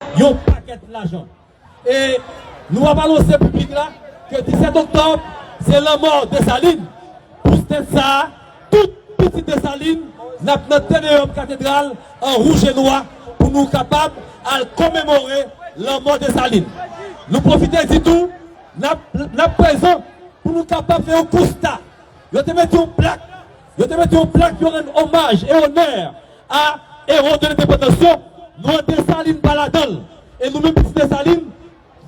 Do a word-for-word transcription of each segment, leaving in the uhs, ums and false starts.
yon pakèt lajan. E nou ap anonse piblik la ke disèt oktòb, se lanmò Desalin. Pou tèt sa a, tout pitit Desalin, n ap nan Te Deum Katedral an wouj e nwa pou nou kapab al komemore lanmò Desalin. Nou pwofite di tou, n ap, n ap prezan pou nou kapab fè yon konsta. Yo te mete yon plak, yo te mete yon plak, yo rann omaj e onè a ewo de lendepandans yo. Nou an Desalin pa ladan l. E nou menm pitit Desalin,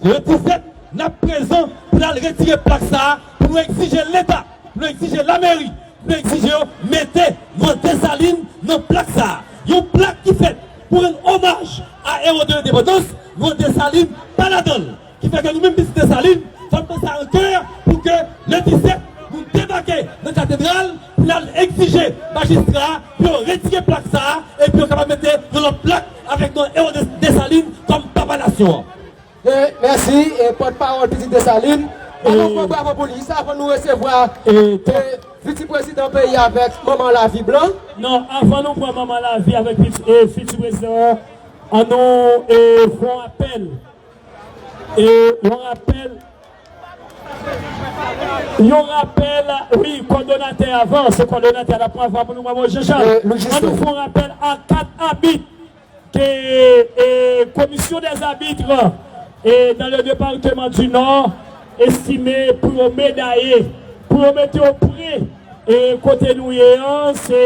le disèt, n ap prezan pou n al retire plak sa a, pou nou egzije Leta, pou nou egzije lameri, pou nou egzije yo mete nou an Desalin nan plak sa a. Yon plak ki fèt pou rann omaj a ewo de lendepandans, nou an Desalin pa ladan l. Ki fè ke nou menm pitit Desalin, fò n panse a rankè pou ke le disèt, nou debake nan katedral pou n al egzije majistra a pou yo retire plak sa a, epi yo kapab mete yon lòt plak avèk non ewo de Desalin kòm papa nasyon an. E, mèsi, e, pòtpawòl pitit Desalin. Ban nou yon bravo pou li. Sa avan nou resevwa, e, fiti prezidan peyi avèk manman lavi blan. Non, avan nou pran manman lavi avèk fiti, e, fiti prezidan an, an nou, e, fè yon apèl. E, yon apèl. Yon rapèl, wi, kòdonatè avan, se kòdonatè la pran avan pou nou, bravo Jean Charles. An nou fè yon rapèl a kat abit ke, e, Commission des arbitres, e, dans le département du Nord, estime pou yo medaye, pou yo mete yo pre, e, kote nou ye an, se,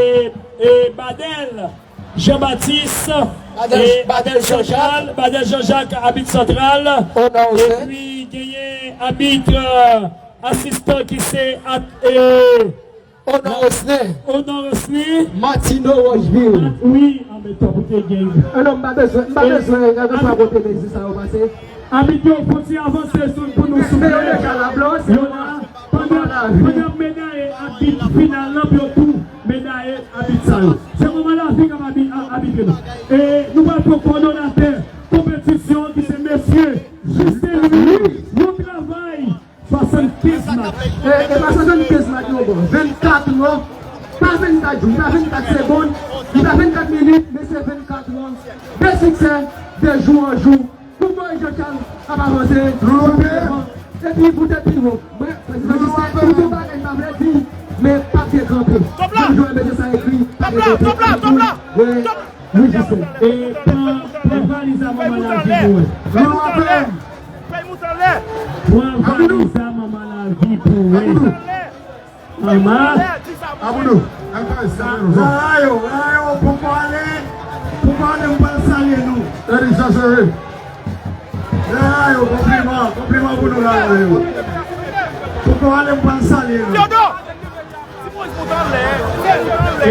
e, Badèl Jean Baptiste, Badèl, e, Badèl abit santral, Badèl Jean Jacques, abit santral, epi genyen abit, e, asistan ki se at-, e, Honor Osner. Honor Osner. Martino Rocheville. Wi, an men tòp ou te gen. E non, m pa bezwen, m pa bezwen, e, gade sa kote mezi sa yo pase. Abit yo, fò ti avanse sou, pou nou souple. Yo la, pandan, pandan medaye abit final lan, pou yo tou medaye abit sa yo. Se manman lavi k ap abi-, a-, abitre nou. E nou pral pran kòdonatè konpetisyon ki se mesye Justin Louis. Yon travay swasannkenz match. E, e pa swasannkenz match non, bon. Vennkat ran, pa vennkat jou, li pa vennkat segonn, li pa vennkat minit, men se vennkat ran. De siksè, de jou an jou. Pou Moïse Jean Charles ap avanse, epi pou tèt pi wo. Mwen, prezidan Justin, tout yon bagay m pa vle di, men p ap dekanpe. Menm jan mesye sa ekri, pa dekanpe. Wi, Justin. E pran, pran valiz a manman lavi pou mwen. Pran valiz a manman lavi pou mwen. Mama. Aboudou, al pale sa, men non. Rara yo, rara yo, poko ale, poko ale, m pral salye nou. Eli egzajere. Rara yo, konpliman, konpliman pou nou, rara yo. Poko ale, m pral salye nou. Theodore! Ti Moyiz monte anlè, monte anlè. E,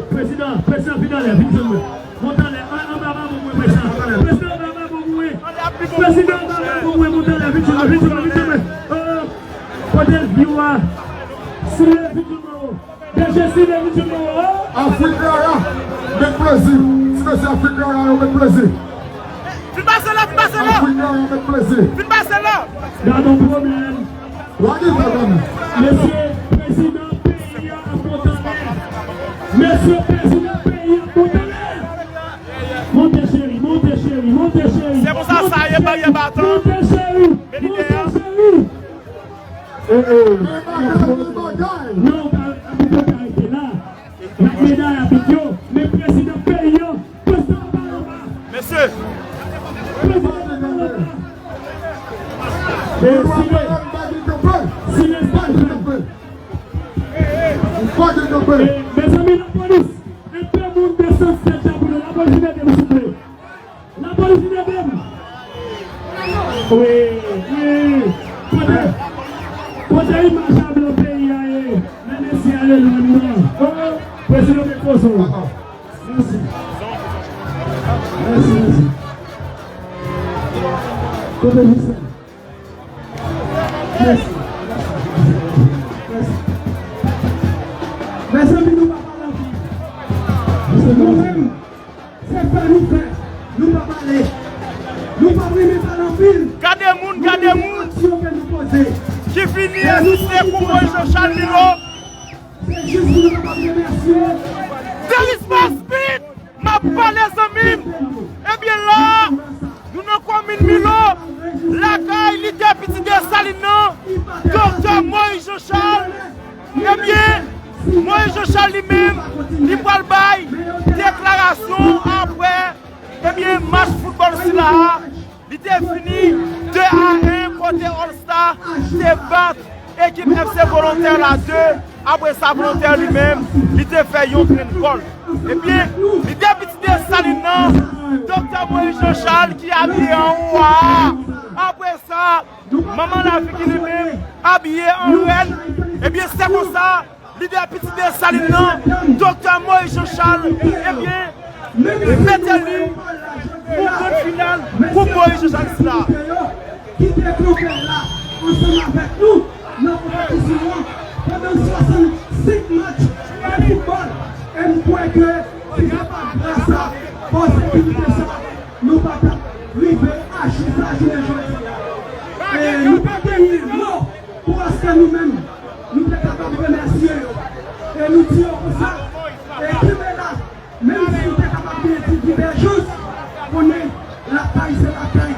prezidan, prezidan, vin anlè, vin jwenn mwen. Monte anlè, an, anba babò mwen, prezidan. Prezidan, anba babò mwen. Prezidan, anba babò mwen, monte anlè, vin jwenn mwen, vin jwenn mwen, vin jwenn mwen. E, kote l view a? Sile, vin jwenn mwen, o. D J Sile, vin jwenn mwen, o. Afrik Rara, met plezi. Ti mesye Afrik Rara yo, met plezi. Vin pase la, vin pase la. Afrik Rara, met plezi. Vin pase la. Gade yon pwoblèm. Mesye, prezidan peyi a ap monte anlè. Mesye, prezidan peyi a ap monte anlè. Monte, cheri, monte, cheri, monte, cheri. Se konsa sa ye, baryè batan. Monte, cheri, monte, cheri. E, e, non, pa, pa, pa rete la. N ap medaye abit yo, men prezidan peyi an, prezidan Obama. Mesye. Prezidan Obama. E si le, si le, e, mezanmi, lapolis, enpe moun desann sèt la pou nou, lapolis vin ede m, souple. Lapolis vin ede m. Wi, wi. Kote, kote imaj a blan peyi a ye? Men mesye, alelouya. O, prezidan, men koze w. Mèsi. Mèsi, mèsi. Kote Jisèl? Mèsi. Mèsi. Mezanmi, nou pa pale anpil. Nou menm, se fè nou fè. Nou pa pale. Nou pa renmen pale anpil. Gade moun, gade moun. Aksyon ke nou poze. Ki vini asiste kou Moyiz Jean Charles Milo. Se jis pou nou kapab remèsye. There is my speed. M ap pale, zanmi m. Ebyen la, nou Li menm, li pral bay deklarasyon apre, ebyen, match foutbòl sila a. Li te fini de a en kote All Star te bat ekip F C Volontè la de. Apre sa, Volontè li menm, li te fè yon grenn gòl. Ebyen, li te piti Desalin nan, Doktè Moïse Jean Charles ki abiye an wa. Apre sa, Manman Lavi ki li menm abiye an rèn. Ebyen, se konsa, lidè piti Desalin nan, Doktè Moïse Jean Charles, ebyen, mete li pou grann final Koup Moïse Jean Charles la. Ki te kanpe la ansanm avèk nou nan konpetisyon an pandan swasannsenk match de foutbòl. E m kwè ke si se pa gras a fòs sekirite sa, nou pa t ap rive a jou sa jounen jodi a. E nou pa genyen mo pou aske nou menm, nou te kapab remèsye yo. E nou di yo konsa, e kenbe la, menm si nou te kapab gen ti divèjans, konnen lakay se lakay,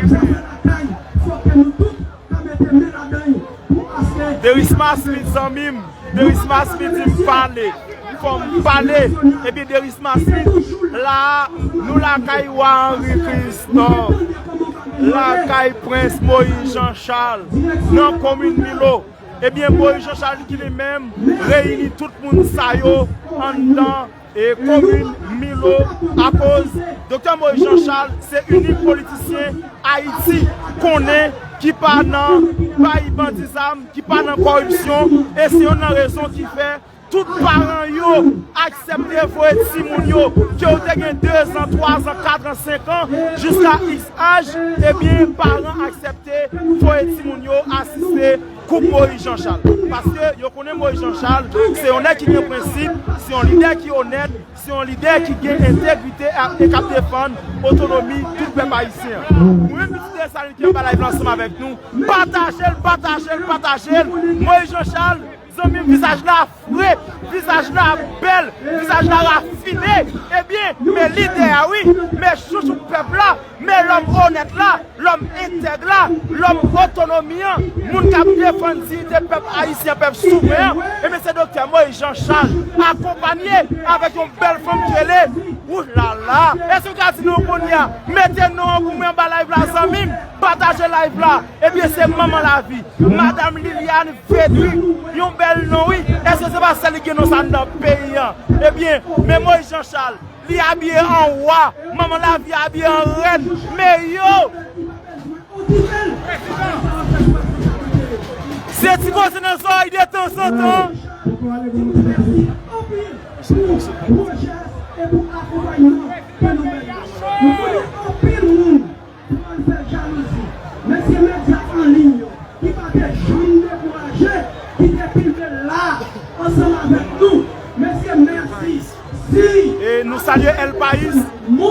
zafè lakay, fòk ke nou tout ka mete men ladan l pou aske Derisma Smith, zanmi m, Derisma Smith di m pale, fò m pale. Ebyen, Derisma Smith, la a, nou lakay Wa Henri Christophe, lakay Prens Moïse Jean Charles, nan komin Milo. Ebyen, Moïse Jean Charles ki li menm reyini tout moun sa yo anndan e komin Milo, akoz Doktè Moïse Jean Charles se inik politisyen Ayiti konnen ki pa nan bay bandi zam, ki pa nan kòripsyon, e se youn nan rezon ki fè tout paran yo aksepte voye timoun yo, ke yo te gen dezan, twazan, katran, senkan, jiska iks aj, ebyen, paran aksepte voye timoun yo asiste Koup Moïse Jean Charles. Paske yo konnen Moïse Jean Charles se yon nèg ki gen prensip, se yon lidè ki onèt, se yon lidè ki gen entegrite e k ap defann otonomi tout pèp ayisyen an. Ou menm piti Desalin ki anba live la ansanm avèk nou, pataje l, pataje l, pataje l. Moïse Jean Charles, zanmi m, vizaj la fre, vizaj la bèl, vizaj la rafine. Ebyen, men lidè a wi, men chouchou pèp la, men lòm onèt la, lòm entèg la, lòm otonomi an, moun k ap defann diyite pèp ayisyen, pèp souvren an, ebyen se Doktè Moïse Jean Charles, akonpanye avèk yon bèl fanm ki rele, ou la la. Èske w ka di non kounye a? Mete non an pou mwen anba live la, zanmi m, pataje live la. Ebyen se Manman Lavi, Madam Liliane Frederick, yon bèl non wi. Èske se pa sèl li gen non sa anndan peyi an? Ebyen, men Moïse Jean Charles, li abiye an wa, Manman Lavi abiye an rèn. Men yo! Se ti koze nan zòrèy de tanzantan. Pou pwojè e pou akonpayman ke nou mennen. Nou konnen anpil moun ki konn fè jalouzi. Men se medya an liy yo ki pa te janm dekouraje, ki te kenbe la ansanm avèk nou. Mesye, mèsi. Si. E nou salye El País.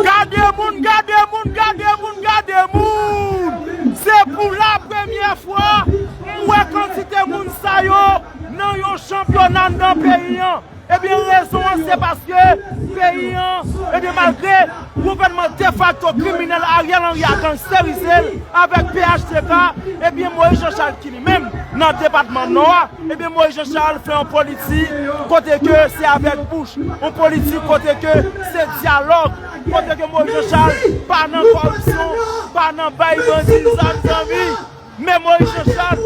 Gade moun, gade moun, gade moun, gade moun! Se pou la premyè fwa m wè kantite moun sa yo nan yon chanpyona anndan peyi an. Ebyen, rezon an se paske peyi an, ebyen, malgre gouvènman defakto kriminèl Ariel Henry a gangsterize l avèk P H T K, ebyen, Moïse Jean Charles ki li menm nan depatman Nò a, ebyen, Moïse Jean Charles fè yon politik kote ke se avèk bouch, yon politik kote ke se dyalòg, kote ke Moïse Jean Charles pa nan kòripsyon, pa nan bay bandi zam, zanmi. Men Moïse Jean Charles.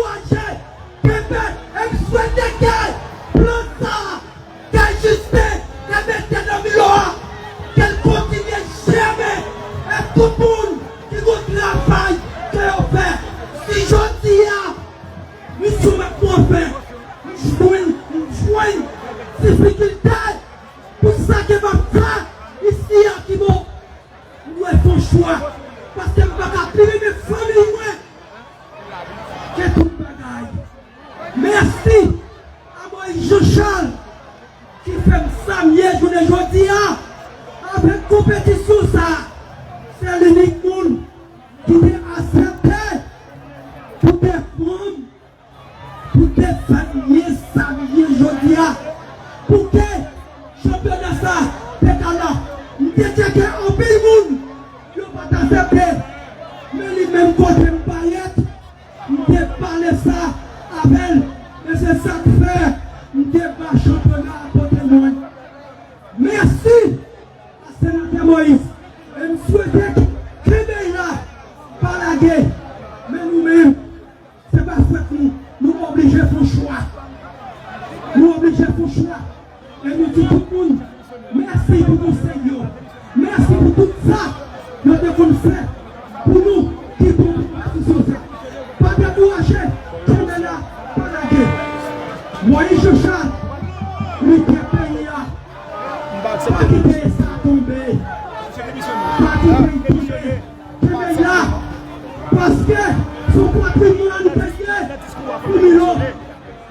Ke fè, e m swete ke plan sa a ke Jistin te mete nan Milo a, ke l kontinye jèmen, e tout moun ki gon travay ke yo fè. Si jodi a, misyon m ap pran fen, m jwenn, m jwenn difikilte pou sa ke m ap fè isi a ki bon, m dwe fè yon chwa, paske m pa ka pi renmen fanmi mwen ke tout bagay. Mèsi a Moïse Jean Charles ki fè m sa m ye jounen jodi a avèk konpetisyon sa a. Se linik moun ki te aksepte pou te pran m, pou te fè m ye sa m ye jodi a, pou ke chanpyona sa te ka la. M te tcheke anpil moun, yo pa t aksepte, men li menm kote m parèt, m te pale sa avè l, e se sa k fè m te ba chanpyona a pote non. Moïse, e m swete kenbe la, pa lage, men nou menm, se pa fòt nou, nou oblije fè yon chwa. Nou oblije fè yon chwa. E nou di tout moun, mèsi pou konsèy yo. Mèsi pou tout sa yo te konn fè pou nou ki bon pou pati sou sa. Pa dekouraje, kenbe la, pa lage. Moïse Jean Charles, li kite peyi a. Pa kite sa tonbe. Pa kite l tonbe. Kenbe la. Paske se yon patrimwàn ke l ye pou nou yo.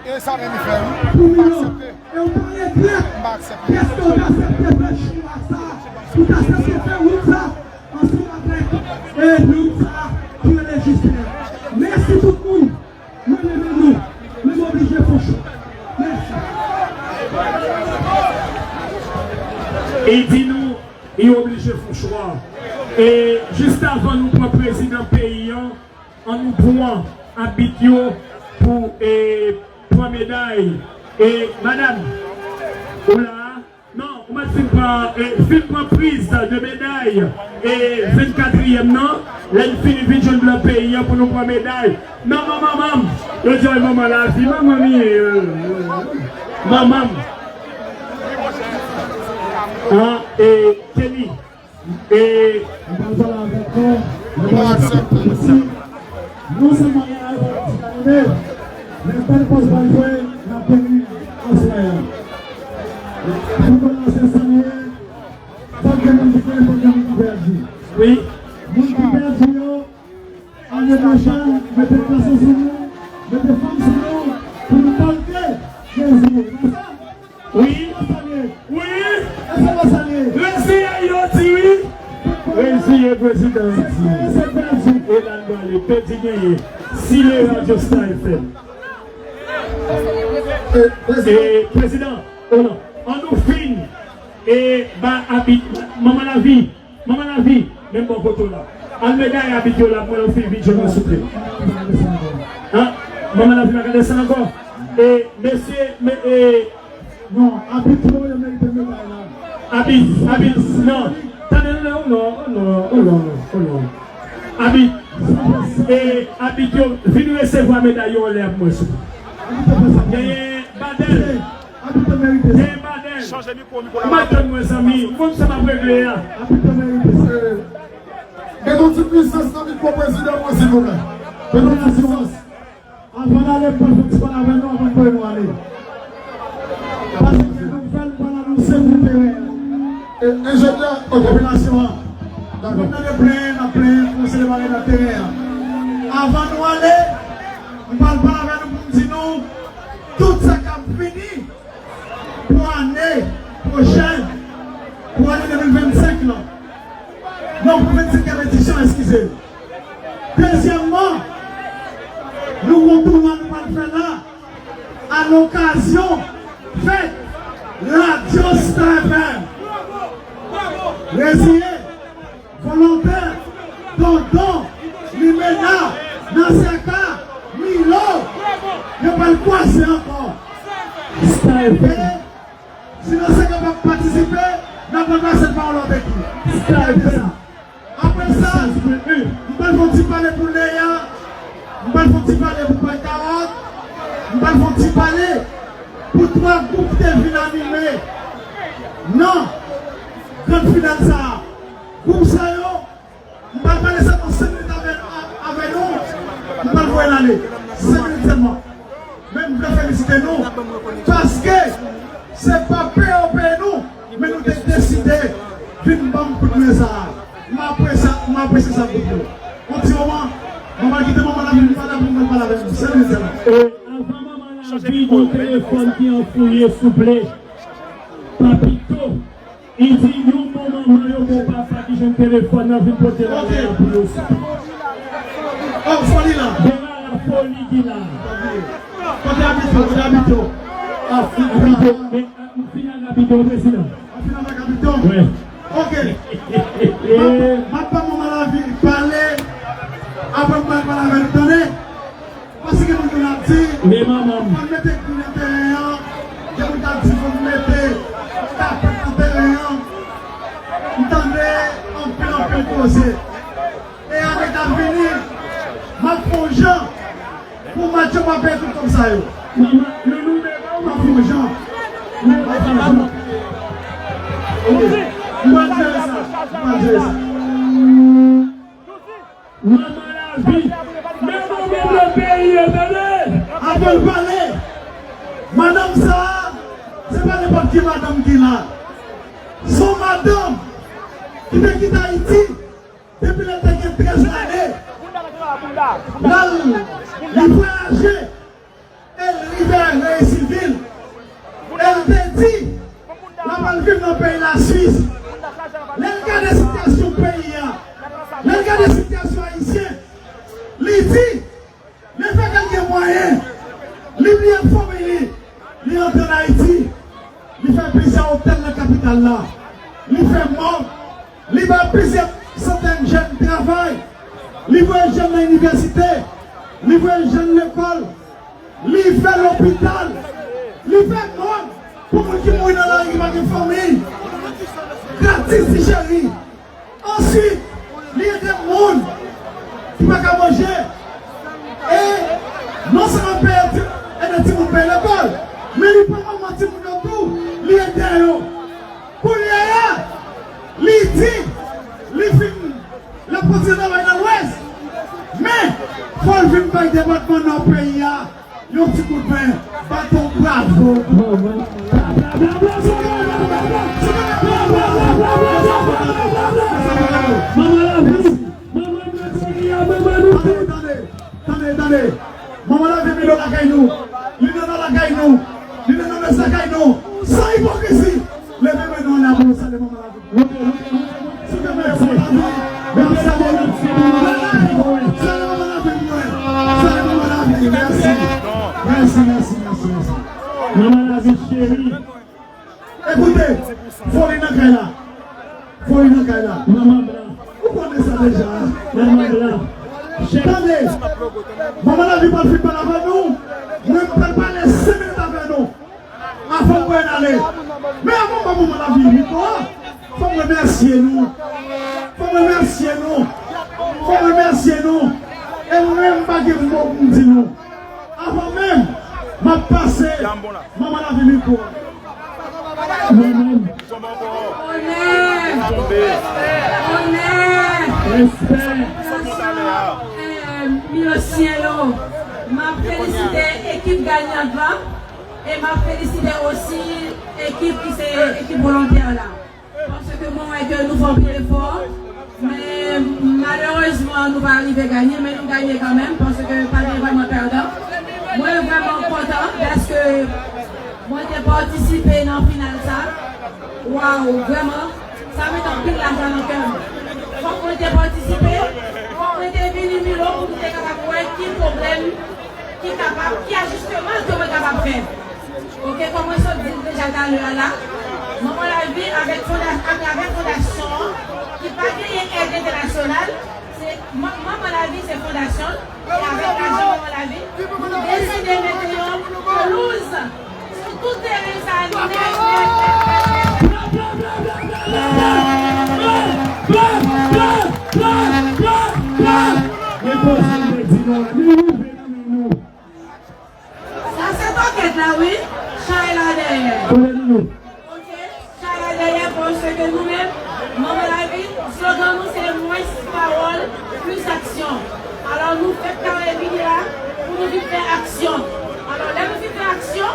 E sa menm li fè, wi. Pou nou yo. E w pa regrèt. Dèske w t aksepte fè chwa sa. Ou t aksepte fè wout sa ansanm avèk, e, moun sa ki rele Jislèn. Mèsi tout moun. Mwen renmen nou, men m oblije fè yon chwa. Mèsi. E di nou, li oblije fè yon chwa. E jis avan nou pran prezidan peyi an, an nou pran abit yo pou, e, pran meday. E, madanm, ou la a? Non, ou mèt fin pran, e, fin pran priz de meday, e, vennkatriyèm nan, lè n fini vin jwenn blan peyi an pou nou pran meday. Non, manman, manman, yo di, "Wi, manman lavi, manman li ye, e, manman." An, e, Kenny, e, m pral pale avèk nou, m pral aksepte isi. Non sèlman gen aeropò k ap anime, men bèl pòz bal jwe, n ap vini aswè a. Pou kòmanse, sa nou ye, fòk gen moun ki genyen, fòk gen moun ki pèdi. Wi. Moun ki pèdi yo, ane pwochèn, mete gason sou nou, mete fanm sou nou, pou nou pòte Jezi. Wi. Wi. Reziye yo di wi. Reziye prezidan an di wi. E la n prale, pèdi genyen. Sile radyo Star F M. E prezidan, o non, an nou fin, e ba abit, manman lavi. Manman lavi, menm bò kote w la. Al meday abit yo la, mwen yo fin vin jwenn mwen souple. An? Manman lavi pa ka desann ankò. E, mesye, me, e, non, abit yo, yo merite meday la. Abit, abit, non. Tande, non, non, non, non, non, non. Abit, e, abit yo, vin resevwa meday yo anlè ap mwen souple. Genyen badèl. Abit yo merite sa. Genyen badèl. Chanje mikwo, mikwo la. Ou pa tann mwen, zanmi. Ou konn sa m ap regle a. Abit yo merite sa. Mete yon ti pwisans nan mikwo prezidan mwen, silvouplè. Mete yon ti pwisans. Avan n ale, m pral fè yon ti pale avè nou, avan n voye nou ale. Paske nouvèl m pral anonse pou teren an. E, enjenyè, ok. Popilasyon an. Dakò. Nou tande plenyen, n ap plenyen, kòmanse demare nan teren an. Avan nou ale, m pral pale avè nou pou m di nou tout sa k ap vini. Pou ane pwochèn, pou ane de mil vennsenk lan. Non, pou vennsenkyèm edisyon, eskize. Dezyèmman, nou gon tounwa nou pral fè la, a lokazyon fèt Radyo Star F M. Reziye. Volontè, Dondon, Limena, Nasèka, Milo, yo pral kwaze ankò. Skype. E si Nasèka p ap patisipe, n ap ranplase l pa yon lòt ekip. Skype. Apre sa, m pral fè yon ti pale pou Leya, m pral fè yon ti pale pou Pay Kawòt, m pral fè yon ti pale pou twa gwoup ki te vin anime nan gran finèl sa a. Gwoup sa yo, m pral pale sèlman senk minit avè, a-, avè nou, m pral voye n ale. Senk minit sèlman. Men m vle felisite nou, paske se pa peye yo peye nou, men nou te deside vin ban m kout men sa a. M apresye, m apresye sa gwoup yo. Yon ti moman, m pral kite manman Lavi vin pale, apre m pral pale avè nou. Senk minit sèlman. E avan manman Lavi, gon telefòn ki anfouye, souple. Papito. Li di yon bon manman, yon bon papa ki jwenn telefòn nan vin pote lagè a pou yo. Oh, foli la. Gen la, la foli ki la. Kote abit yo, kote abit yo? Abit yo, men, ah, m fini ak abit yo, prezidan. Ou fini avèk abit yo? Wi. Ok. M ap, m ap ban manman Lavi pale. Apre m pral pale avè nou, tande? Paske gen moun ki ap di, men manman m, fò n mete gri nan teren an. Gen moun k ap di, fò n mete kapèt nan teren an. M tande Bon jan pou match yo pa pèdi tout kòb sa yo. Manman, nou, nou, men, men, men, bon jan. Men, bon jan. Ok. M pral jere sa. M pral jere sa. Manman lavi. Men manman nan peyi a, tande. Apre l pale, madanm sa a, se pa nenpòt ki madanm ki la. Se yon madanm ki te kite Ayiti depi lè l te gen trèz lane. L al, li vwayaje. E l rive reyisi vi l. E l te di l ap al viv nan peyi Laswis. Lè l gade sitiyasyon peyi a, lè l gade sitiyasyon ayisyen, li di, lefètke l gen mwayen, li bliye fanmi li, li antre ann Ayiti. Li fè plizyè otèl nan kapital la. Li fè mòg. Li bay plizyè santèn jèn travay. Li voye jèn nan inivèsite. Li voye jèn lekòl. Li fè lopital. Li fè mòg pou moun ki mouri nan lari ki pa gen fanmi. Gratis ti cheri. Answit, li ede moun ki pa ka manje. E non sèlman peye ti, ede timoun peye lekòl, men li pran manman timoun yo tou, li ede yo. Kounye a, li di, li fin, l ap kontinye travay nan Lwès, men fò l vin bay depatman Nò peyi a yon ti kout men, bat yon bravo. Manman. Bla, bla, bla, bla, bla, bla, bla, bla, bla, bla, bla, bla, bla, bla, bla, bla, bla, bla. Manman lavi. Manman Gregoria, manman nou tout. Tande, tande, tande, tande. Manman lavi Milo lakay nou. Li nan lakay nou. Li nan mès lakay nou. San ipokrizi. Leve men nou anlè pou nou salye manman lavi. Mèsi. Mèsi. Mèsi. Mèsi. Mèsi. Mèsi. Mèsi. Mèsi. Manman lavi cheri. Ekoute, foli nan kay la. Foli nan kay la. Manman blan. Ou konnen sa deja. Manman blan. Tande. Manman lavi pral fin pale avè nou. Mwen pral pale senk minit avè nou. Avan mwen ale. Men avan m ba manman lavi mikwo a, fò m remèsye nou. Fò m remèsye nou. Fò m remèsye nou. E mwen menm m pa gen mo pou m di nou. Avan menm m ap pase manman lavi mikwo a. Mwen menm. Onè. Onè. Respè. Milo Cielo. M ap felisite ekip ganyant la. E m ap felisite osi ekip ki se ekip volontè la. Paske mwen wè ke nou fè anpil efò, men malerezman nou pa rive ganye, men nou ganye kanmenm, paske pa gen vrèman pèdan. Mwen vrèman kontan dèske mwen te patisipe nan final sa. Waw, vrèman, sa met anpil lajwa nan kè m. Fòk mwen te patisipe, fòk mwen te vini Milo pou m te kapab wè ki pwoblèm ki kapab, ki ajisteman ke mwen kapab fè. Ok, kòm mwen sot di l deja talè a la, Manman Lavi avèk fonda-, atravè fondasyon an, ki pa genyen èd entènasyonal, se Man-, Manman Lavi se fondasyon l, e avèk lajan Manman Lavi, nou deside mete yon pelouz sou tout teren sa a nèt, nèt, nèt, nèt, nèt, nèt. Sa se pakèt la, wi. Chay la dèyè. Ok, chay la dèyè, paske nou menm, Manman Lavi, slogan nou se mwens pawòl, plis aksyon. Alò, nou fèk kare vini la pou nou vin fè aksyon. Alò, lè nou fin fè aksyon,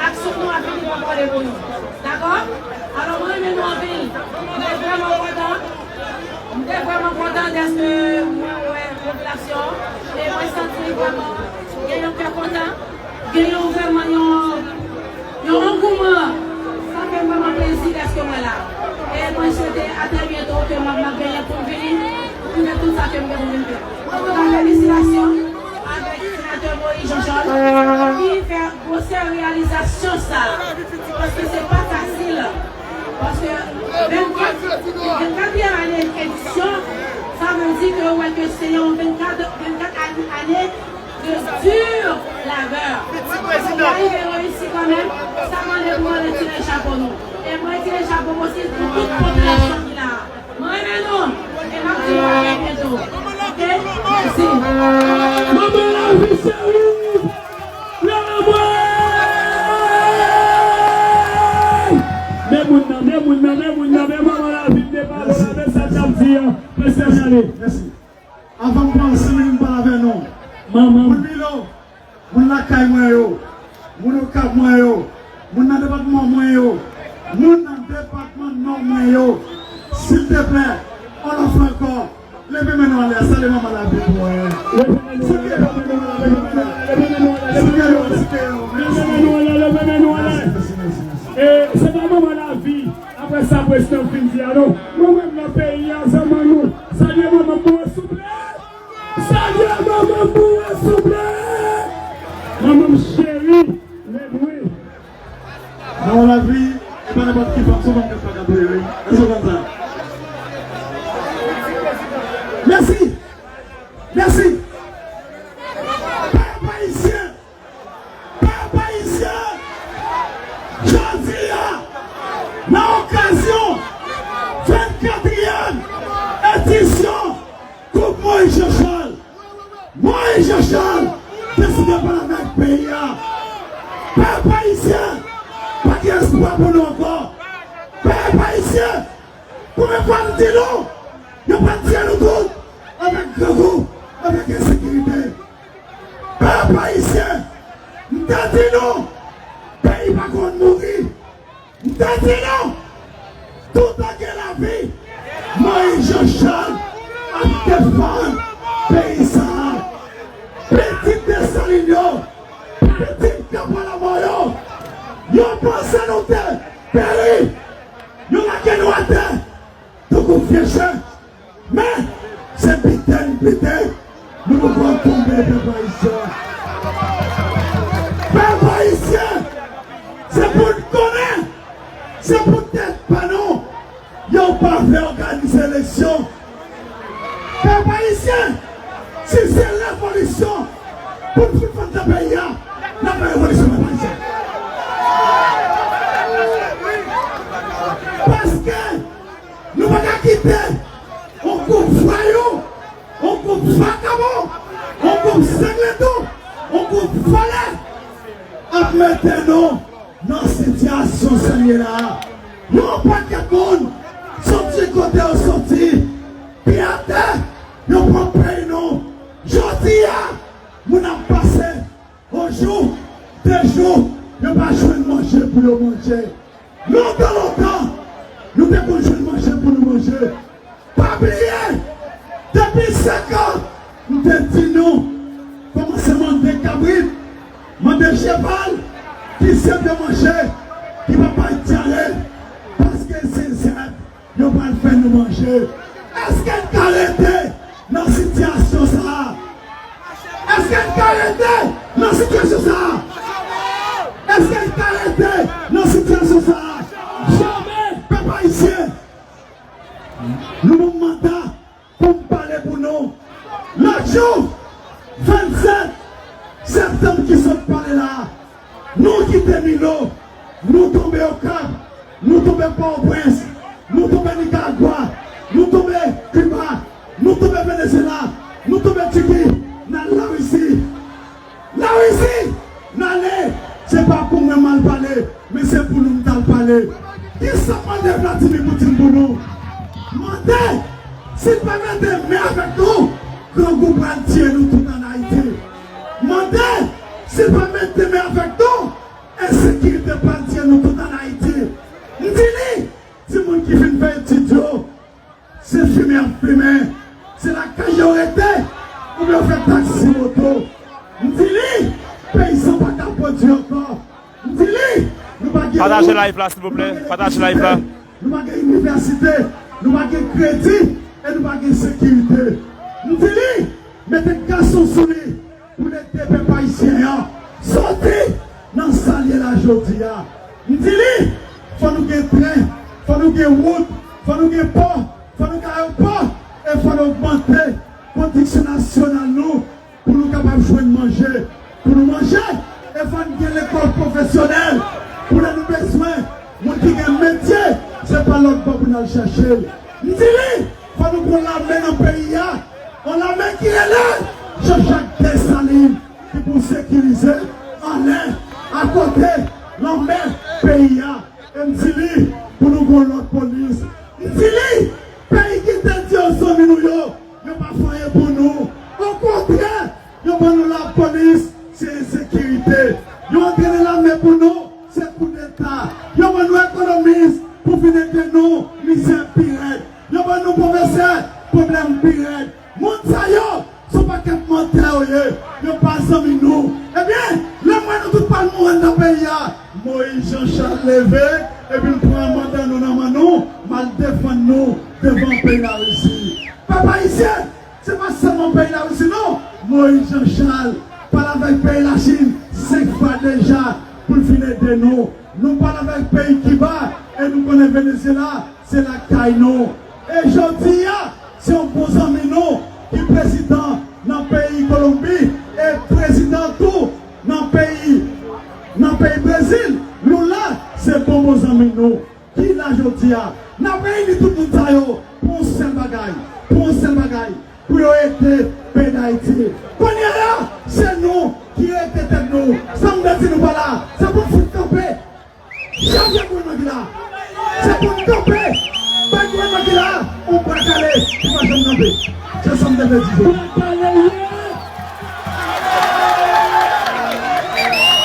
aksyon nou ap vini pou pale pou nou. Dakò? Alò, mwen renmen nou anpil. Mwen vrèman kontan. M te vrèman kontan dèske mwen wè popilasyon an, e mwen santi vrèman gen yon kè kontan, gen yon vrèman yon, yon angouman. Sa fè m vrèman plezi dèske mwen la. E mwen swete a trè byento ke m ap, m ap genyen pou m vini, pou m fè tout sa ke m gen pou vin fè. Antouka, felisitasyon avèk senatè Moïse Jean Charles ki fè gwosè reyalizasyon sa a. Paske se pa fasil. Paske vennkat, vennkatriyèm ane edisyon, sa vle di ke ou wè ke se yon vennkat, vennkat ane, ane de di labè. Paske li arive reyisi kanmenm, sa mande pou mwen retire chapo nou. E mwen retire chapo m osi pou tout popilasyon ki la a. Mwen renmen nou. E m ap di nou a trè byento. Ok? Mèsi. Manman Lavi cheri, leve mwen! Men moun nan, men moun nan, men moun nan, men manman Lavi, men manman Lavi, men sa t ap di an. Pastè Jale. Mèsi. Avan m pran ansanm, m pale avè nou. Manman. Moun Milo, moun lakay mwen yo, moun Okap mwen yo, moun nan depatman mwen yo, moun nan depatman Nò mwen yo, silteplè, on lòt fwa ankò, leve men nou anlè, salye manman Lavi pou mwen. Leve men nou anlè, leve men nou anlè, leve men nou anlè, leve men nou anlè, leve men nou anlè, leve men nou anlè, leve men nou anlè. Mèsi, mèsi, mèsi, mèsi. E, se pa manman Lavi, apre sa prezidan fin di a non. Mwen menm nan peyi a, zanmi nou. Salye manman pou mwen, souple. Salye manman pou mwen, souple. Manman m cheri, Ledwin. Manman Lavi, e pa nenpòt ki fanm, se yon fanm k ap fè gade wi. Èske w konn sa? Mèsi. Mèsi. Pèp ayisyen, Pèp ayisyen, jodi a, nan okazyon vennkatriyèm edisyon Koup Moïse Jean Charles, Moïse Jean Charles deside pale avèk peyi a. Pèp ayisyen, pa gen espwa pou nou ankò. Pèp ayisyen, konbyen fwa n di nou, yo pral tiye nou tout avèk grangou, avèk ensekirite. Pèp ayisyen, m te di nou, peyi pa konn mouri. M te di nou, toutan gen lavi, Moïse Jean Charles ap defann peyi sa a. Pitit Desalin yo, pitit Kanpò Lanmò yo, yo panse nou te peri, yo lage nou atè tankou vye chen. Men, se biten n biten, nou poko tonbe, pèp ayisyen. Pèp ayisyen, se pou n konnen, se pou tèt pa nou, yo pa vle òganize eleksyon. Pèp ayisyen, si se revolisyon pou n fout vann nan peyi a, n ap fè revolisyon, pèp ayisyen. Paske Nou pa ka kite yon gwoup vwayou, yon gwoup vakabon, yon gwoup sangleto, yon gwoup vòlè ap mete nou nan sitiyasyon sa n ye la a. Yon pakèt moun soti kote yo soti, pye atè, yo pran peyi nou. Jodi a, moun ap pase yon jou, de jou, yo pa jwenn manje pou yo manje. Lontan, lontan, nou te konn jwenn manje pou nou manje. Pa bliye, depi senk an, m te di nou, kòmanse mande kabrit, mande cheval, ki se te manje, ki pa bay dyare, paske se zèb yo pral fè nou manje. Èske n ka rete nan sitiyasyon sa a? Èske n ka rete nan sitiyasyon sa a? Èske n ka rete nan sitiyasyon sa a? Jamè! Pèp ayisyen, nou ban m manda pou m pale pou nou. Lòt jou, vennsèt septanm ki sot pale la a, nou kite Milo, nou tonbe Okap, nou tonbe Pòtoprens, nou tonbe Nikaragwa, nou tonbe Kiba, nou tonbe Venezuela, nou tonbe Tiki, n al Larisi. Larisi, n ale, se pa pou mwen m al pale, men se pou nou m t al pale. Kisa mande Vladimir Putin pou nou? Mande si l pa mete men avèk nou, grangou pral tiye nou tout ann Ayiti. Mande si l pa mete men avèk nou, ensekirite pral tiye nou tout ann Ayiti. M di li, timoun ki fin fè etid yo, se fimen y ap fimen, se lakay yo rete, oubyen yo fè taksi moto. M di li, peyizan pa ka pwodui ankò. M di li, nou pa gen wout, pataje live la, silvouplè, nou pa gen pataje live la, lekitè, nou pa gen inivèsite, nou pa gen kredi, e nou pa gen sekirite. M di li, mete gason sou li pou l ede pèp ayisyen an soti nan sa l ye la jodi a. M di li, fò nou gen tren, fò nou gen wout, fò nou gen pò, fò nou gen ayewopò, e fò nou ogmante pwodiksyon nasyonal nou pou nou kapab jwenn manje pou nou manje, e fò n gen lekòl pwofesyonèl pou lè nou bezwen moun ki gen metye, se pa lòt bò pou n al chèche l. M di li, fò nou gen yon lame nan peyi a, yon lame ki rele Jean Jacques Dessalines. sekirize, anlè, akote, lanmè, peyi a. E m di li pou nou gon lòt polis. M di li, peyi ki te di yo zanmi nou yo, yo pa fè anyen pou nou. Okontrè, yo ban nou lapolis, se ensekirite. Yo antrene lame pou nou, se koudeta. Yo ban nou ekonomis pou vin ede nou, mizè pi rèd. Yo ban nou pwofesè, pwoblèm pi rèd. Moun sa yo, se yon pakèt mantè yo ye. Yo pa zanmi nou. Ebyen, lè m wè nou tout pral mouri anndan peyi a, Moyiz Jan Chal leve, epi m pran manda nou nan men nou, m al defann nou devan peyi Larisi. Pèp ayisyen, se pa sèlman peyi Larisi non. Moyiz Jan Chal pale avèk peyi Lachin senk fwa deja pou l vin ede nou. Nou pale avèk peyi Kiba e nou konnen Venezyela se lakay nou. E jodi a, se yon bon zanmi nou ki prezidan nan peyi Kolonbi e prezidan tou nan peyi, nan peyi Brezil. Lula se bon bon zanmi nou. Ki la jodi a, n ap reyini tout moun sa yo pou yon sèl bagay, pou yon sèl bagay, pou yo ede peyi Dayiti. Kounye a la, se nou ki rete tèt nou. Sa m vle di nou pa la, se pou n fout kanpe. Chak gouvènman ki la, se pou n kanpe. Pa gouvènman ki la, yon bwa kale ki pa janm kanpe. Se sa m te vle di jodi.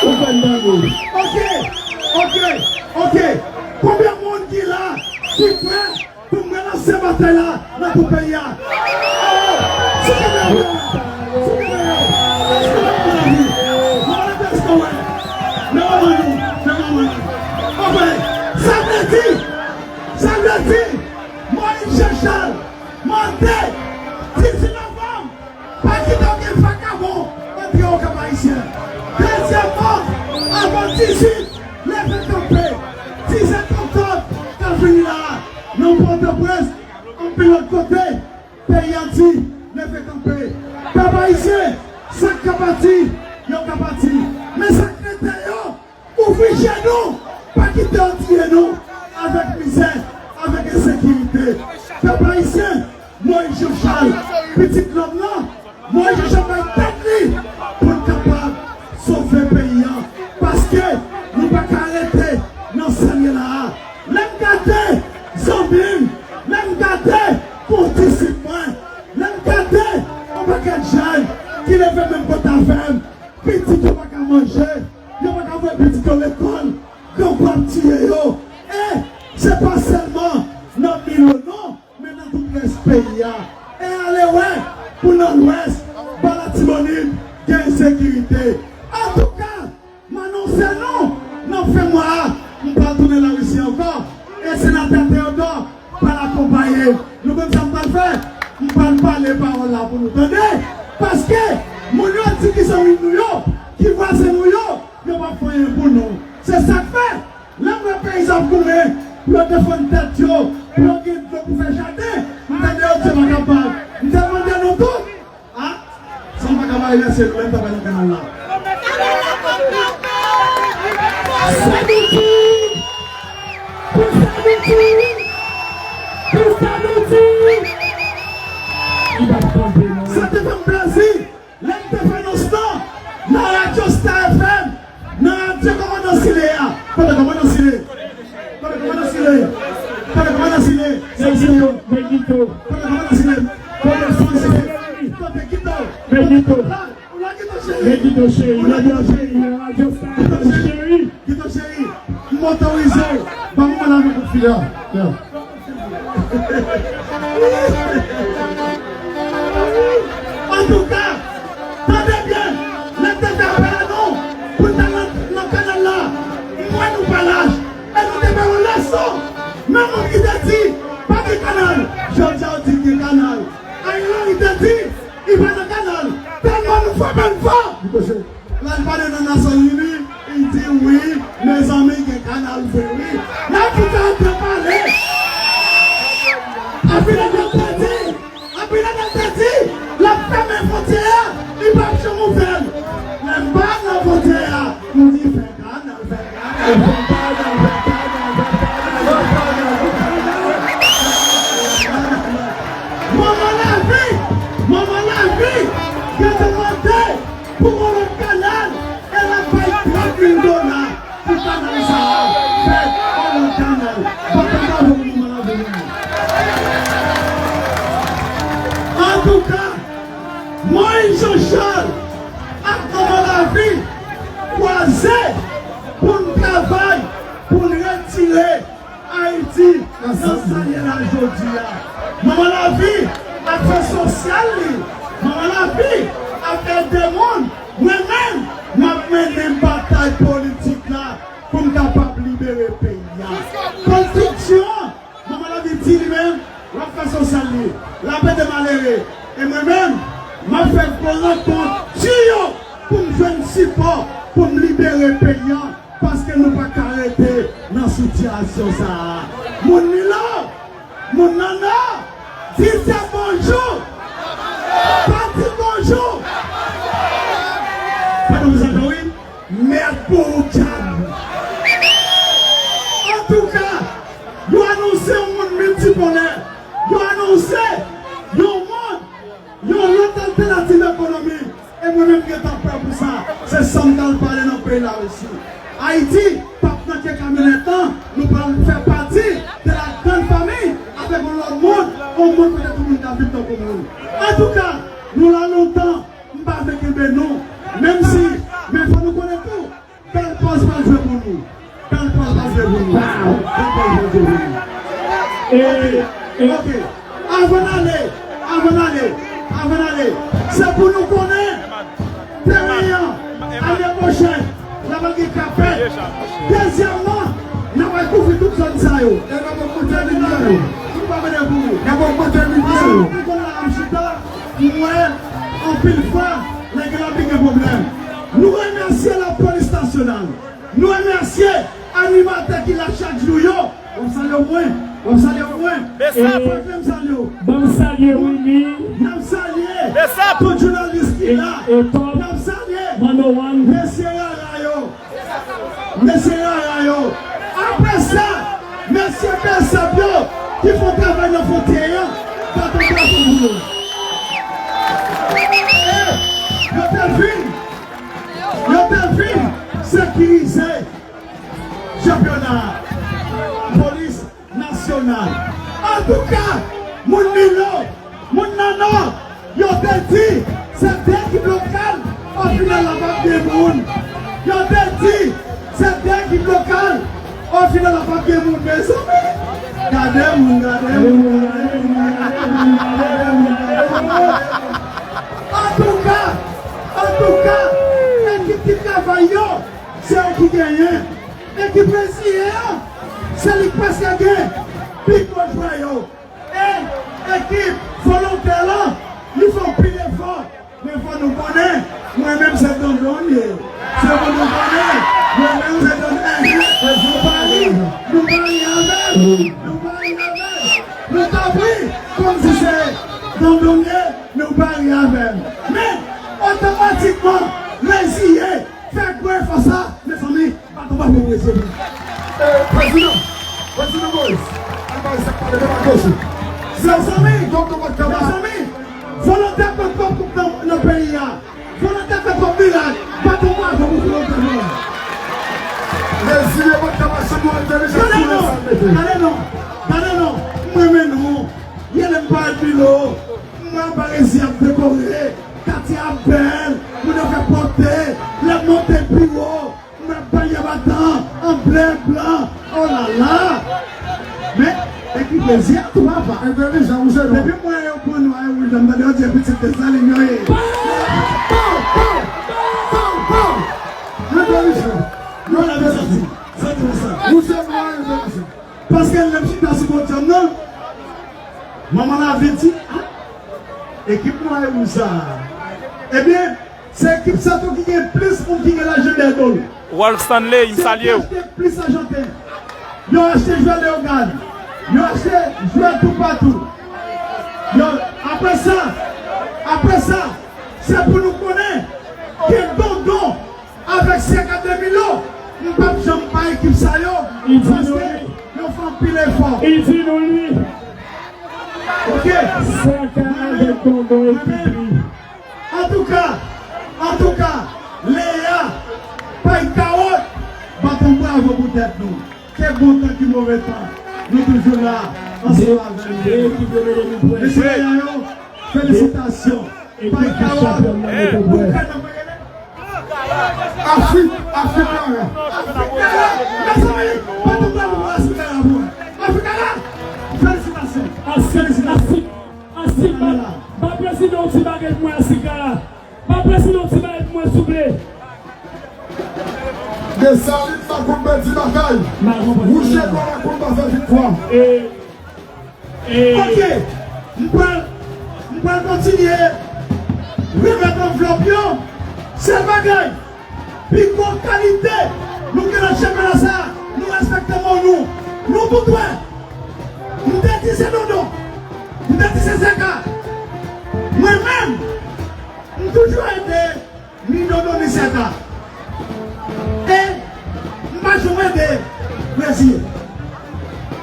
Ou fè n tande. Ok, ok, ok. Konbyen moun ki la, ki prè pou mwen lanse batay la nan tout peyi a. Awo, sou kenbe yo, sou kenbe yo. Èske w ap pran lavi? Mwen rete èske w wè. Men manman nou, men manman nou. Anfen, sa vle di, sa vle di, Moyiz Jan Chal mande dizuit novanm, pa kite okenn vakabon antre Okap Ayisyen. Dezyèmman, avan dizuit, leve kanpe. Dizèt oktòb k ap vini la a, nan Pòtoprens, anpil lòt kote, peyi a di, leve kanpe. Pèp ayisyen, sa k ka pati, yo ka pati. Men sa k rete yo, ouvri je nou, pa kite yo tiye nou avèk mizè, avèk ensekirite. Pèp ayisyen, Moyiz Jan Chal, pitit lòm nan, Moyiz Jan Chal bay tèt li pou l kapab sove peyi a. Paske nou pa ka rete nan sa n ye la a. Lè m gade zanmi m, lè m gade kondisip mwen, lè m gade yon pakèt jèn ki leve menm kote avè m, pitit yo pa ka manje, yo pa ka voye pitit yo lekòl, grangou ap tiye yo. E se pa sèlman nan Milo non, men nan tout rès peyi a. E ale wè pou nan Lwès, ba Latibonit, gen ensekirite. Antouka, m anonse nou, nan fen mwa a, m pral tounen Larisi ankò. E senatè Teyodò pral akonpaye m. Nou konn sa m pral fè? M pral pale pawòl la pou nou tande. Paske moun yo di ki zanmi nou yo, ki vwazen nou yo, yo p ap fè anyen pou nou. Se sa k fè, lè m wè peyizan ap goumen pou yo defann tèt yo, pou yo gen dlo pou fè jaden, m tande yo di yo pa kapab. M te mande nou tout, a, sa m pa ka pa remèsye nou, lè m t ap nan kanal la. Sa nou di? Pou sa nou di? Pou sa nou di? Li p ap kanpe non. Sa te fè m plezi. Lè m te fè anons lan nan radyo Star F M, nan radyo kòmandan Sile a. Kote kòmandan Sile? Kote kòmandan Sile? Kote kòmandan Sile? Sensei yo. Benito. Kote kòmandan Sile? Kote Sensei? Kote Gito? Benito. Ou la Gito cheri? Benito cheri. Ou la Gito cheri? Radyo Star F M cheri. Gito cheri, m otorize w. Ban m mwen lavi kout fil la. Ya. Antouka, tande byen, lè m te fè apèl a nou pou n t al nan, nan kanal la, m wè nou pa lach, e nou te bay yon leson. Men moun ki te di, pa gen kanal, jodi a yo di gen kanal. Ariel Henry te di, li pa nan kanal, tèlman nou frape l fò. Lè l pale nan Nasyonzini, li di wi, mezanmi, gen kanal vre wi. Lè l di sa, l te pale. Anpil lòt te di, anpil lòt te di, l ap fèmen fwontyè a, li p ap janm ouvè l. Lè m pa nan fwontyè a, nou di fè kanal, fè kanal, fè kanal, fè kanal, fè kanal, fè kanal. Manman lavi, manman lavi, yo te mande pou yon lòt kanal. Moyiz Jan Chal ak Manman Lavi kwaze pou n travay, pou n retire Ayiti nan sa l ye la jodi a. Manman Lavi ap fè sosyal li. Manman Lavi ap ede moun. Mwen menm, m ap mennen batay politik la pou m kapab libere peyi a. Konstriksyon Manman Lavi di li menm, l ap fè sosyal li, l ap ede malere. E mwen menm, m ap fè gwo rankont di yo pou m jwenn sipò, pou m libere peyi a, paske nou pa ka rete nan sitiyasyon sa a. Moun Milo, moun nan Nò, di Zèb bonjou, pa di bonjou. Fè nou vizaj wi. Mèd pou ou dyab. Antouka, yo anonse yon mond miltipolè. Yo anonse yon mond, yon lòt altènativ ekonomi. E mwen menm gentan prè pou sa. Se sa m t al pale nan peyi Larisi. Ayiti p ap nan ke kamyonèt lan. Nou pral fè pati de la grande famille avèk yon lòt mond, yon mond kote tout moun ka viv tankou moun. Antouka, nou la lontan. M pa vle kenbe nou, menm si, men fò nou konnen tou, bèl pòz pral jwe pou nou. Bèl pòz pral jwe pou nou. Bèl pòz pral jwe pou nou. E, Ok, e, ok. Avan n ale, avan n ale, avan n ale, se pou nou konnen teren an, ane pwochèn, n ap gen kapèt. Dezyèmman, n ap al kouvri tout zòn sa yo. E n ap augmenter limyè yo. Nou pa vle pou nou. N ap augmenter limyè yo. Paske nou konn la ap chita. M wè, anpil fwa, nèg yo ap gen pwoblèm. Nou remèsye lapolis nasyonal. Nou remèsye animatè ki la chak jou yo. W ap salye w mwen. W ap salye w mwen. Bèsap. E, fòk m salye w. Ban m salye Wini. N ap salye Bèsap. Tout jounalis ki la. E, e, Top. N ap salye Mano One. Mesye Rara yo. Mesye Rara yo. Apre sa, mesye Bèsap yo ki fè yon travay nan fwontyè an, bat yon bravo pou yo. E yo te vin, yo te vin sekirize chanpyona a. Polis nasyonal. Antouka, moun Milo, moun nan Nò, yo te di, se de ekip lokal, o final la p ap gen moun. Yo te di, se de ekip lokal, o final la p ap gen moun. Mezanmi, gade moun, gade moun, gade moun, gade moun, gade moun, gade moun. Antouka, antouka, ekip ki travay yo, se yo ki genyen. Ekip reziyen an, se li k prèske gen pi gwo jwè yo. E ekip volontè lan, li fè anpil efò. Men fò nou konnen, mwen menm se Dondon m ye. Se pou nou konnen, mwen menm se Dondon. Enhen, nou pa ri, nou pa ri avè m. Nou pa ri avè m. Nou t ap ri kòmsi se Dondon m ye, nou pa ri avè m. Men, otomatikman, reziyen, fè gwo efò sa, mezanmi. Baton pa pou prezidan. Eh, prezidan, prezidan Moïse, al bay sa k pale demagoji. Mezanmi, Tonton Mac Kaba. Mezanmi, volontè pran twòp koup nan, nan peyi a. Volontè fè twòp mirak. Baton pa pou volontè nou. Reziye Mac Kaba, se nou entèlijan. Gade non, gade non, gade non. Mwen renmen nou. Yelen pa Milo. Mwen pa reziye ap dekore. Katye a bèl. Moun yo fè pwòpte. Lè m monte pi wo. Mwen ap bay yo batan an ble, blan. Oh la la! Men, e ki plezi a tou, papa. Entèlijan, ou se nou. Depi mwen yo pran nwa e wouj la, m tande yo di pitit Desalin yo ye. Pow, pow, pow, pow. Entèlijan. Yo la, mezanmi. Sa di sa. Ou se nwa, entèlijan. Paske lè m chita sou podyòm nan, Manman Lavi di, ah, ekip nwa e wouj sa a. Ebyen, se ekip sa tou ki gen plis moun ki gen lajan dèyè do l. Ralph Stanley, m salye w. Se yo ki achte plis Ajanten. Yo achte jwè Leyogàn. Yo achte jwè toupatou. Yo, apre sa, apre sa, se pou nou konnen ke Dondon avèk Sèk a de Milo, m p ap janm bay ekip sa yo, paske yo fè anpil efò. Li di nou li. Ok. Sèk a avèk Dondon ekip li. Antouka, antouka, Leya, Pay Kawòt, bat yon bravo pou tèt nou. Ke bon tan ki move tan, nou toujou la, ansanm avè nou. Mesye Leya yo, felisitasyon. Epi ki chanpyòn nan mete bwè. Afrik, Afrik la. Afrik la. Mezanmi, pa tout moun pou Afrik la pou mwen. Afrik la. Felisitasyon. Asik, asik, asik, ba, ba prezidan yon ti bagay pou mwen, asik la. Ba prezidan yon ti bagay pou mwen, souple. Desalin pa konn pèdi batay. Wouj e nwa pa konn pa fè viktwa. E, e, Ok, m pral, m pral kontinye remèt anvlòp yo. Sèl bagay, pi gwo kalite nou gen nan chanpyona sa, nou respekte mo nou. Nou tout wè. M te di se Dondon. M te di se Zeka. Mwen menm, m toujou ede ni Dondon ni Zeka. E m pa janm ede Reziye.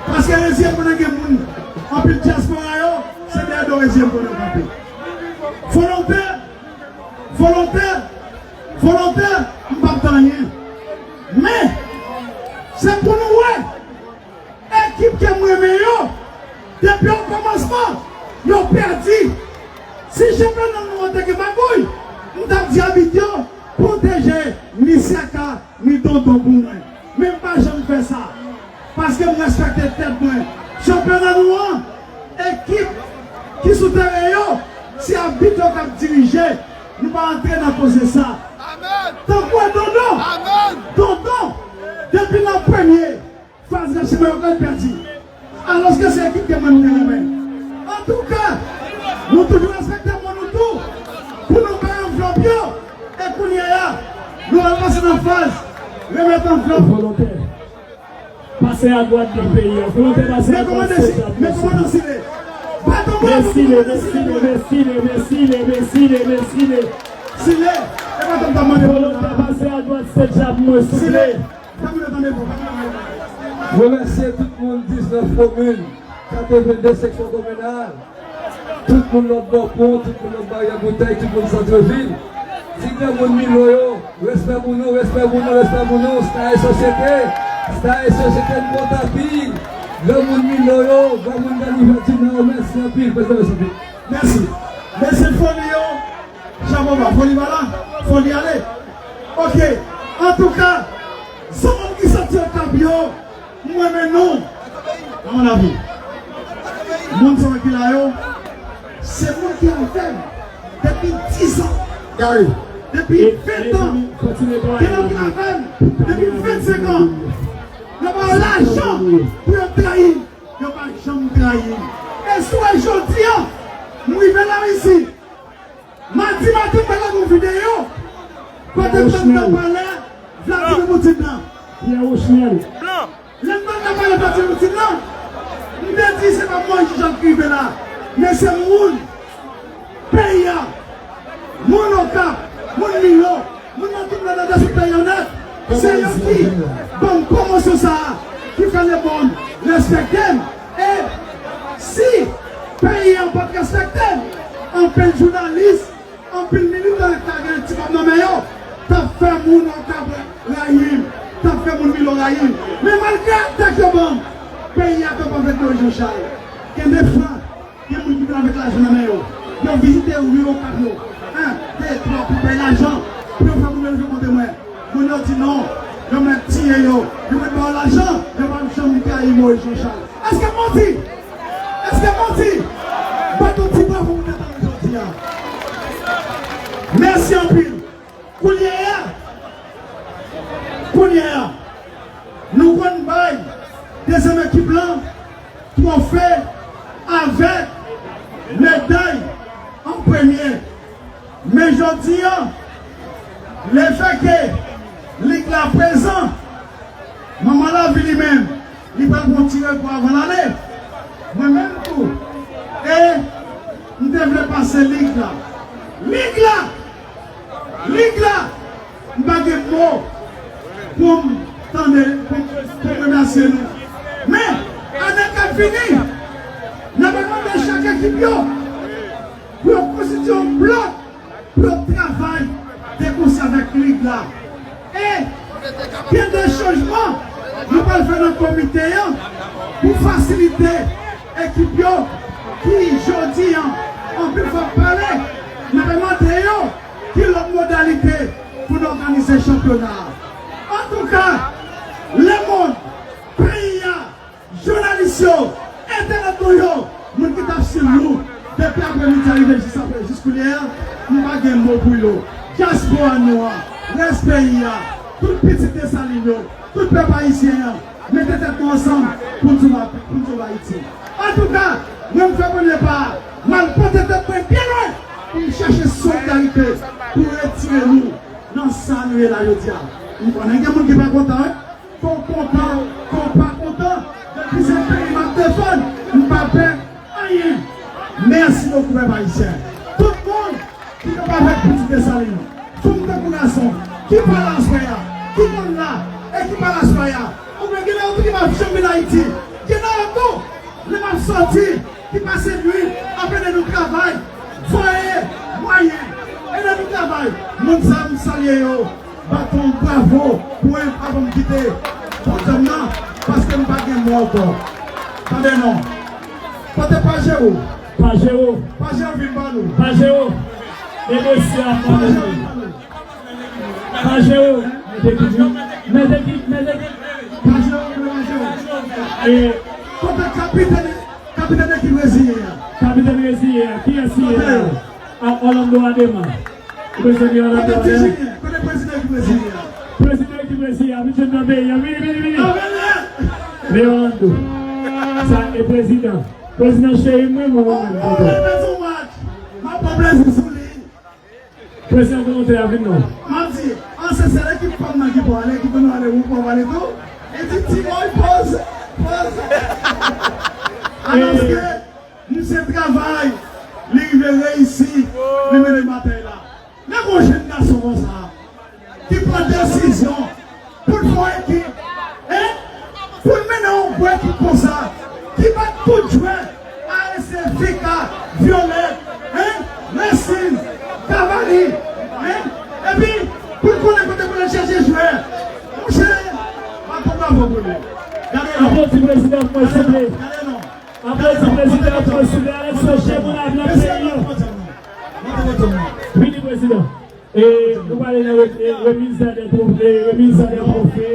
Paske Reziye konnen gen moun, anpil dyaspora yo, se dèyè do Reziye m konnen kanpe. Volontè, volontè, volontè, m p ap di anyen. Men, se pou nou wè. Ekip ke m renmen yo, depi o kòmansman, yo pèdi. Si chanpyona nou an te gen magouy, m t ap di abit yo, pwoteje ni Zeka, ni Dondon pou mwen. Men m pa janm fè sa. Paske m respekte tèt mwen. Chanpyona nou an, ekip ki sou teren yo, se abit yo k ap dirije. Nou pa antre nan koze sa. Tankou Dondon, Dondon, depi nan premye, faz nan chimen yo kay pèdi. Alòske se ekip ke mwen m te renmen. Antouka, nou toujou respekte moun nou tou. Pou nou bay anvlòp yo. E kounye a, nou al pase nan faz remèt anvlòp. Volontè. Pase a dwat nan peyi a. Volontè pase a dwat. Men kòmandan Sile. Men kòmandan Sile. Baton bravo pou kòmandan Sile. Men Sile, men Sile, men Sile, men Sile, men Sile. Sile, e baton m t ap mande pou nou la. Volontè pase a dwat, se djab mwen, souple. Sile. Remèsye tout moun diznèf komin, katrevennde seksyon kominal, tout moun lòt bò pon, tout moun lòt baryè boutèy, tout moun santrevil. Ti granmoun Milo yo, respè pou nou, respè pou nou, respè pou nou, Star e Sosyete, Star e Sosyete, n kontan anpil. Granmoun Milo yo, granmoun Dènivè Dinò, mèsi anpil, prezidan, mèsi anpil. Mèsi. Mesye foli yo, chapo ba, foli ba la, foli ale. Ok, antouka, zanmi m ki soti Okap yo, m renmen nou. Nan lavi. Moun sa ki la yo, se moun ki avè m depi diz an. Gary. Depi ven an. Gen lòt ki avè m depi vennsenk an. Yo ba yo lajan pou yo trayi m. Yo pa janm trayi m. E si w wè jodi an, m rive Larisi. Madi maten, m te lage yon videyo kote m t anndan palè Vladimir Poutine nan. Pierre Rochemel. Lè m t anndan palè Vladimir Poutine nan, m te di se pa Moyiz Jean Jacques ki rive la, men se moun peyi a, moun Okap, moun Milo, moun nan tout lòt endistri peyi a nèt, se yo ki ban m pwomosyon sa a, ki fè lebonn respekte m. E si peyi an pa t respekte m, anpil jounalis, anpil militan k ta gen ti kòb nan men yo, t ap fè moun Okap rayi m, t ap fè moun Milo rayi m. Men malgre atak yo ban m, peyi a kanpe avèk Moyiz Jean Charles. Gen de fwa, gen moun ki vin avèk lajan nan men yo. Yo vizite ri Okap yo. En, de, twa, pou bay lajan, pou yo fè moun yo rive kote mwen. Moun yo di non, yo mèt tiye yo, yo mèt ba yo lajan, yo p ap janm trayi Moyiz Jean Charles. Èske m manti? Èske m manti? Bat yon ti bravo pou tèt mwen jodi a. Mèsi anpil. Kounye a, kounye a, nou konn bay dezyèm ekip lan twofe avèk meday an premye. Men jodi a, lefètke lig la prezan, Manman Lavi li menm, li pral pran ti repo avan l ale. Mwen menm tou. E m te vle pase lig la. Lig la! Lig la! M pa gen mo pou m tande, pou m, pou m remèsye nou. Men, ane k ap vini, n ap mande chak ekip yo pou yo konstitye yon blòk pou yo travay de konsè avèk lig la. E gen de chanjman nou pral fè nan komite an pou fasilite ekip yo ki jodi an anpil fwa pale N ap mande yo ki lòt modalite pou n òganize chanpyona a. Antouka, lemonn, peyi a, jounalis yo, entènot nou yo, moun ki t ap swiv nou depi aprèmidi a rive jis apre, jis kounye a, m pa gen mo pou yo. Dyaspora nou an, rès peyi a, tout pitit Desalin yo, tout pèp ayisyen an, mete tèt nou ansanm pou n sove, pou n sove Ayiti. Antouka, mwen m fè premye pa a, m al pote tèt mwen byen lwen pou m chache solidarite pou retire nou nan sa nou ye la jodi a. M konnen gen moun ki pa kontan, wi. Ke w kontan, ke w pa kontan, depi se peyi m ap defann, m pa pè anyen. Mèsi bokou, pèp ayisyen. Tout moun ki te pa fè pitit Desalin, fanm tankou gason, ki pa la aswè a, ki konn la, e ki pa la aswè a, oubyen gen nan yo tou ki pa janm vin Ayiti, gen nan yo tou, lè m ap sòti, ki pase nwi ap ede nou travay, voye mwayen, ede nou travay. Moun sa, m salye yo, bat yon bravo pou mwen avan m kite podyòm nan, paske m pa gen mo ankò. Tande non. Kote Pajero? Pajero. Pajero vin ba nou. Pajero. E mesye a Pajero vin ba nou. Pajero. Mete ki, mete ki, mete ki. Pajero, Pajero. E kote kapitèn, kapitèn ekip reziye a? Kapitèn reziye a. Kiyès li ye la? A Orlando Adema. Ou bezwen gen Orlando Adema? Kote prezidan ekip reziye a? Prezidan ekip reziye a. Vin jwenn nan peyi a. Vini, vini, vini. Vini Orlando. Sa e prezidan. Prezidan cheri m wi, mwen menm. Prezidan volontè a, vin non. M ap di, an se sèl ekip fanm nan ki pou ale, ki pou nou ale, ou pou ale tou. E di, ti boy, poze, poze. Alòske, misye travay, li rive reyisi, li mennen batay la. Lè gon jèn gason konsa, ki pran desizyon pou l fè yon ekip, en, pou l mennen yon gwo ekip konsa, ki bat tout jwè, A S C, Fika, Vyolèt, en, Resin, Kavali, en, epi pou l konnen kote pou l al chèche jwè. Monchè, m ap pran bravo pou li. Gade non. Aplodi prezidan pou mwen, souple. Gade non. Aplodi prezidan pou mwen, souple. Alex Rocher, moun ap nan peyi an. Vini, prezidan. E nou pale nan re-, e, remiz de twofe, e, remiz de twofe.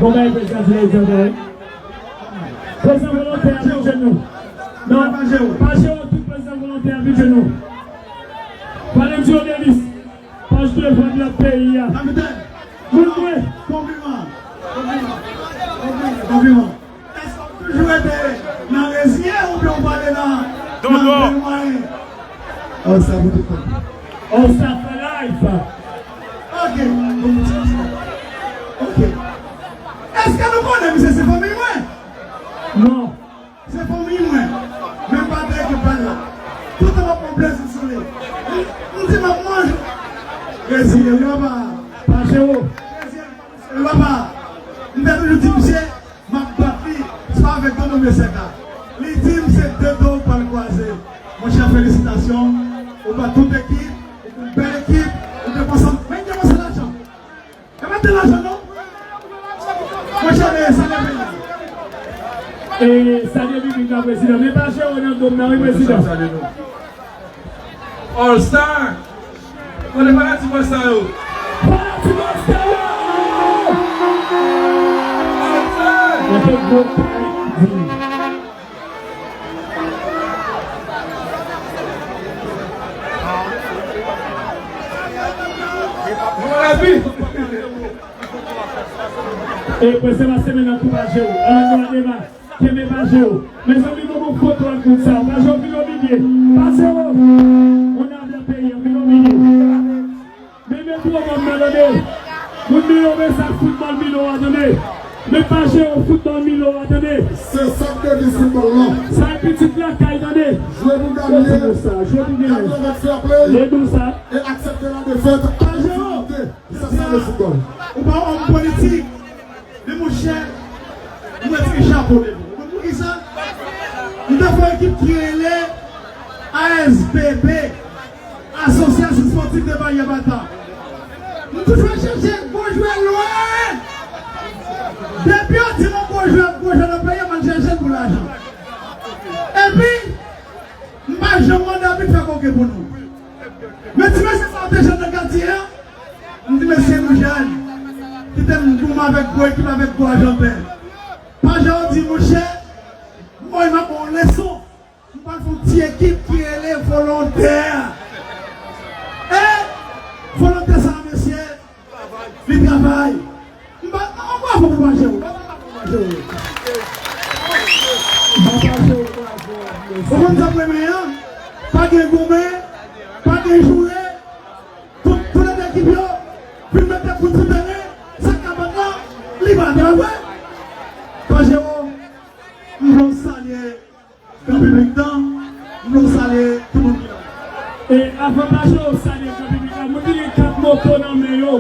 Bon, bay prezidan di lè zòt, wi. Prezidan volontè a vin jwenn nou. Non, Pajero, tout prezidan volontè a vin jwenn nou. Valentino Denis, paj telefòn nan peyi a. Moun mwen. Konpliman. Konpliman. Konpliman. Èske w ap toujou rete nan reziye oubyen w prale nan, nan bèl mwayen? All Star pou tout tan. All Star for life. Ok. Ok. Èske nou konnen misye se fanmi mwen? Non. Se fanmi mwen. Men m pa te ekip bal la. Toutan m ap pran plezi sou li. M, m di m ap manje. Reziye, wi, papa. Pajero. Reziye, wi, papa. M te toujou di misye, m ap bat li, swa avèk Dodo Meseka. Li di m se de do w pral kwaze. Monchè, felisitasyon. Ou bat tout ekip, ou gen yon bèl ekip, ou te konsantre. Men gen yon sèl lajan. E pa de lajan, non. Monchè, men salye peyi. E salye piblik la, prezidan. Men pa jere nan dòm nan, wi, prezidan. All Star. Kote fanatik All Star yo? Fanatik All Star yo! All Star! Mete gwo kay di. Bon, lavi. E, prese pase men nan kou Pajero. An, nou ale, Kenbe Pajero. Mezanmi, nou gon foto ak moun sa yo. Pajero, vin o milye. Pajero. On a nan peyi an, vin o milye. Men, men pou mwen, mwen, tande. Moun Milo, men sa foutbòl Milo a, tande. Men Pajero, foutbòl Milo a, tande. Se sa k te di foutbòl lan. Sa e pitit lakay, tande. Jwe pou ganye. Jwe pou ganye. Gade avèk fair play. E aksepte la defèt. Pajero. Sa, sa le foutbòl. Ou pa wè m politik. Men monchè, m retire chapo devan ou. Konn poukisa? M te fè yon ekip ki rele A S B B, Asosyasyon Spòtif de Baryè Bata. M toujou al chèche gwo jwè lwen. Depi yo di m yon gwo jwè, gwo jwè nan peyi a, m al chèche l pou lajan. Epi, m pa janm mande abit fè koke pou nou. Men ti mesye sa yo te jèn nan katye a. M di mesye nou jèn. Kite m goumen avèk gwo ekip avèk gwo ajanten. Pajè yo di monchè, mwen m ap ba w leson. M pral fè yon ti ekip ki rele Volontè. E Volontè sa mesye, li travay. M pa, on bravo pou Pajè yo. Papa Jero. Ou konn sa m renmen an? Pa gen goumen, pa gen joure. Tout, tout lòt ekip yo vin mete kout sou teren, sa k ap bat la, li pa travay. Pajero, m vle w salye gran piblik lan, m vle w salye tout moun ki la. E avan Pajero salye gran piblik la, moun ki gen kat moto nan men yo,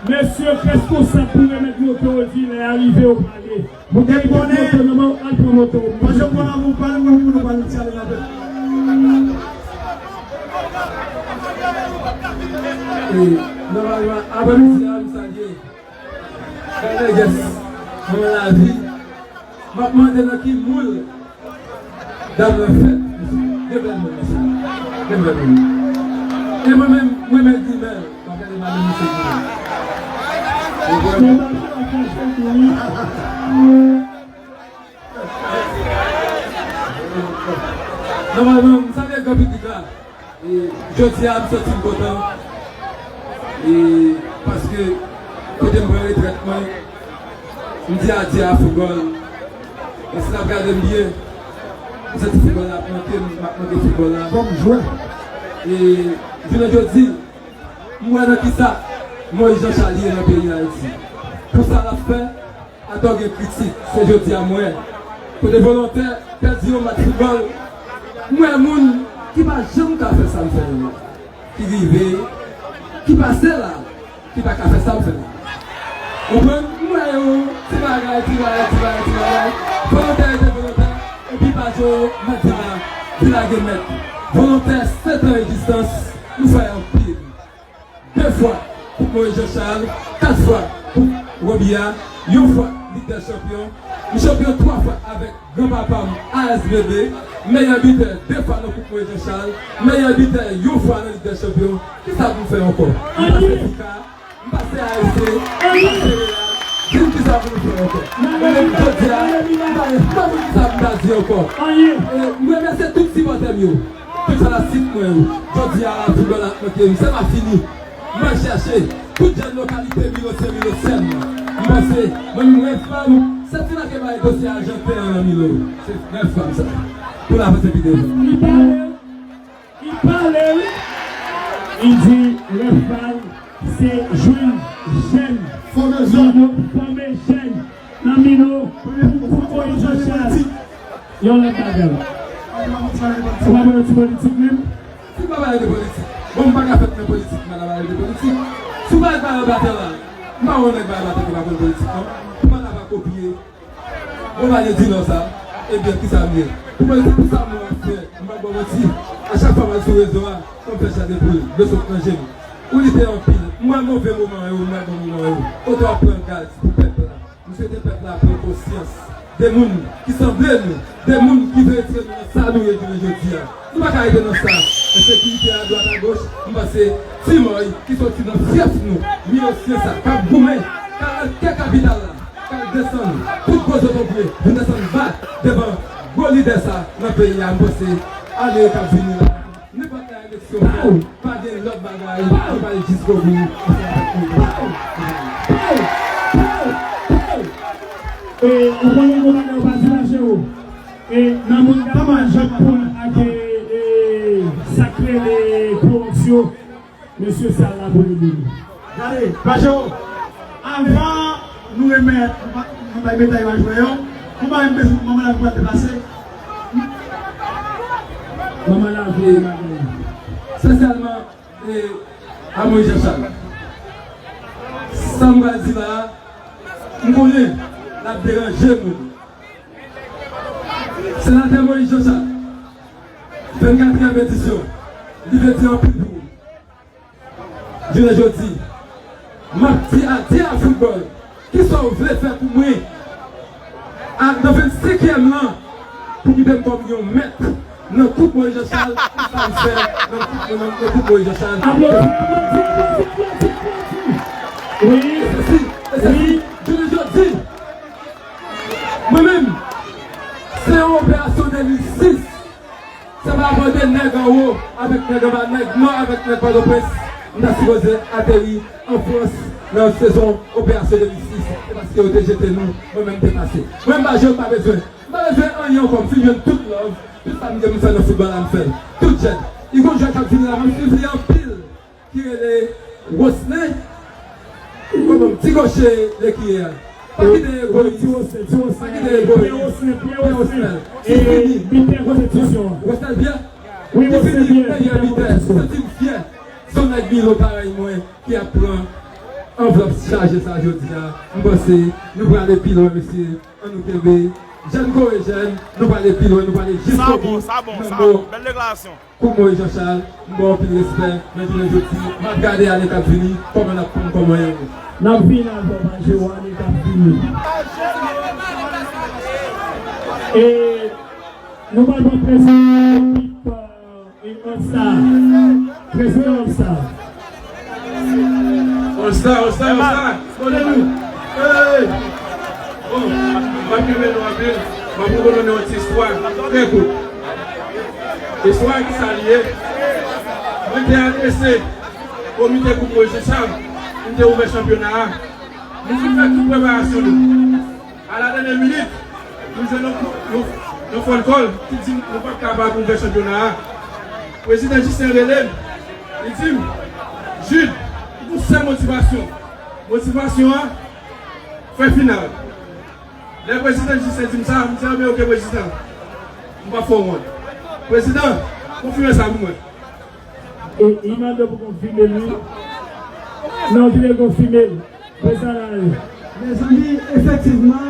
mesye reskonsab pou remèt moto yo di lè a rive yo prale. Moun ki gen moto nan men w, al pran moto w. Pajero, m konn avè w pale, mwen pou nou pale ti ale lape. E nòmalman, aprèmidi a, m salye Bèl Nègès, manman lavi. M ap mande nan ki moul dam nan fèt. Gen bèl moun, mesye. Gen bèl moun. E mwen menm, mwen menm, di bèl. M ap gade madanm misye di bèl. Ou konprann? Nòmalman, m salye gran piblik la. E jodi a, m santi m kontan. E paske kote m pran retrèt mwen, m di adye a foutbòl. E si n ap gade m byen, m santi foutbòl la ap manke m, m ap manke foutbòl la. Kòm jwè. E jounen jodi, m wè nan kisa Moïse Jean Charles ye nan peyi Ayiti. Pou sa l ap fè, atò gen kritik, se jodi a m wè. Kote Volontè pèdi yon match foutbòl, m wè moun ki pa janm ka fè sa m fè yo, ki rive, ki pase la, ki pa ka fè sa m fè la. Ou konprann? M wè yo, ti bagay, ti bagay, ti bagay, ti bagay. Volontè rete Volontè, epi Pajero, m ap di la, di la gen mèt. Volontè, sèt an egzistans, nou fè anpil. De fwa Koup Moïse Jean Charles, kat fwa Koup Robi a, yon fwa Lig dè Chanpyon. M chanpyon twa fwa avèk granpapa m, A S B B, meyè bitè de fwa nan Koup Moïse Jean Charles, meyè bitè yon fwa nan Lig dè Chanpyon. Kisa pou m fè ankò? M pase Fika, m pase A S C, m pase Real. Di m kisa pou m fè ankò? Mwen menm jodi a, m pa gen fwa pou kisa m ta di ankò. E m remèsye tout sipòtè m yo. Tout fanatik mwen yo, jodi a la foutbòl la ap manke m, se pa fini. M al chèche tout jèn lokalite Milosyen, Milosyèn. M panse, mwen menm rèv pa m, se ti nan ke bay dosye Ajanten an nan Milo. Se rèv pa m sa. Pou l avanse pi devan. Li pale, li pale wi. Li di rèv pa l. Se jwenn jèn. Fòme jèn. Mino, fòme jèn. Nan Mino, pou Moïse Jean Charles. Yon lòt bagay. Ou pa konn ti politik menm? Si w pa pale de politik, bon, m pa ka fèt nan politik, m pa ka pale de politik. Si w pa pale batè la, m pa wè nèg pale batè ki pa konn politik, non. Pou m pa ta pa kopye. Bon, pa gen di non sa. Ebyen, kisa m ye? Pou mwen, se pou sa mwen ap fè. M pa ba w manti. A chak fwa m al sou rezo a, fò m fè chè de poul, dlo sot nan je m. Ou lite anpil. M wè move moman yo, m wè bon moman yo. Kote w ap pran gaz pou pèp la. M swete pèp la pran konsyans de moun ki sanble nou, de moun ki vle retire nou nan sa nou ye jounen jodi a. Nou pa ka rete nan sa. Ensekirite a dwat a goch, m panse Ti Mòy ki soti nan fyèf nou, Milosyen sa, k ap goumen, k al nan kè kapital la, k al desann tout gwo zotobre, vin desann ba devan gwo lidè sa nan peyi a. M panse ane k ap vini la, nenpòt lè eleksyon fèt, pa gen lòt bagay, nou pral jiskobou ansanm avèk nou. E, ou konnen yon bagay ou pa di la, Jero. E nan moun k ap pran jèt poul ak, e, e, sa k rele klowòks yo, mesye sa la pou rele nou. Gade, Pajero, avan nou remèt, nou bay medal ba jwè yo, nou bay medal, manman la pou al deplase. Manman la vle bagay. Espesyalman, e, a Moïse Jean Charles. Sa m pral di la a, m konnen l ap deranje moun. Senatè Moïse Jean Charles, vennkatriyèm edisyon, li vle di anpil pou ou. Jounen jodi, m ap di adye a foutbòl. Kisa w vle fè pou mwen? A, nan vennsenkyèm lan, pou kite m kòm yon mèt Nan koup Moyiz Jan Chal, kisa m fè nan koup, nan, nan koup Moyiz Jan Chal. Aplodi, aplodi, aplodi, aplodi, aplodi. Wi, e se si, e se si, wi. Jounen jodi, mwen menm, se yon operasyon de lis sis. Se pa pran de nèg anwo avèk nèg anba, nèg nò avèk nèg Pòtoprens. M ta sipoze ateri an Frans nan sezon operasyon de lis sis. Se paske yo te jete nou, mwen menm m te pase. Mwen m pa jwe, m pa bezwen. M pa bezwen anyen ankò, m fin jwenn tout love, tout sa m gen pou m fè nan foutbòl la, m fè l. Tout jèn. Li gon jwè k ap vini la, m ap swiv li anpil, ki rele Wosne. Kòman, ti goche lekiyè a. Pa kite egoyis. Ti Wosne, ti Wosne. Pa kite egoyis. Pierre Wosne, Pierre Wosne. Li fini. Li fini. Wosnel Pierre. Wi, Wosnel Pierre, li fini meyè bitè. Santi m fyè. Se yon nèg Milo parèy mwen ki ap pran anvlòp chaje sa jodi a. M panse nou prale pi lwen, mesye. Ann nou kenbe. Jèn kore jèn, nou prale pi lwen, nou prale jiskobou. Sa bon, sa bon, sa bon. Bèl deklarasyon. Koup Moyiz Jan Chal, m ba w anpil respè, men jounen jodi, m ap gade ane k ap vini, kòman n ap pran kòman yo. N ap vin avè w, pa jere ane k ap vini. E nou pral pran prezidan ekip, e, All Star. Prezidan All Star. All Star, All Star, All Star. Kote nou? Hey! Bon, m ap kenbe nou anpil. M ap rakonte nou yon ti istwa trè kout. Istwa a, kisa li ye? Mwen te adrese komite Koup Moyiz Jan Chal, m te ouvè chanpyona a. Nou fin fè tout preparasyon nou. A la dènyè minit, nou jwenn yon, yon, yon phone call ki di n nou p ap kapab ouvè chanpyona a. Prezidan Jisten rele m, li di m, Jude, ou gon sèl motivasyon. Motivasyon an, fè final. Lè prezidan Jisten di m sa, m di, "Anben, oke, prezidan. M p ap fè w wont." Prezidan, konfime sa pou mwen. E li mande pou konfime l, wi. Non, kite l konfime l. Prezidan la, wi. Mezanmi, efektivman,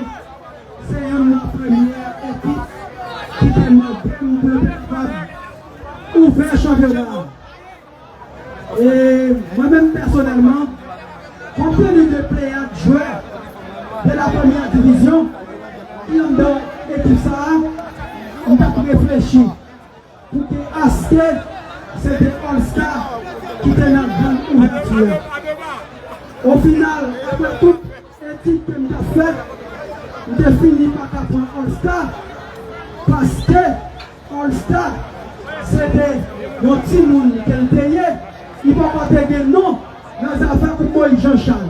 se youn nan premyè ekip ki te mande m pou yo te kapab ouvè chanpyona a. E mwen menm pèsonèlman, kont teni de pleyad jwè de la premyè divizyon ki anndan ekip sa a, m t ap reflechi pou ke aske se te All Star ki te nan bann ouvèti a. Ofinal, apre tout etid ke m t ap fè, m te fini pa ka pran All Star, paske All Star, se te yon timoun ke l te ye, li poko te gen non nan zafè Koup Moyiz Jan Chal.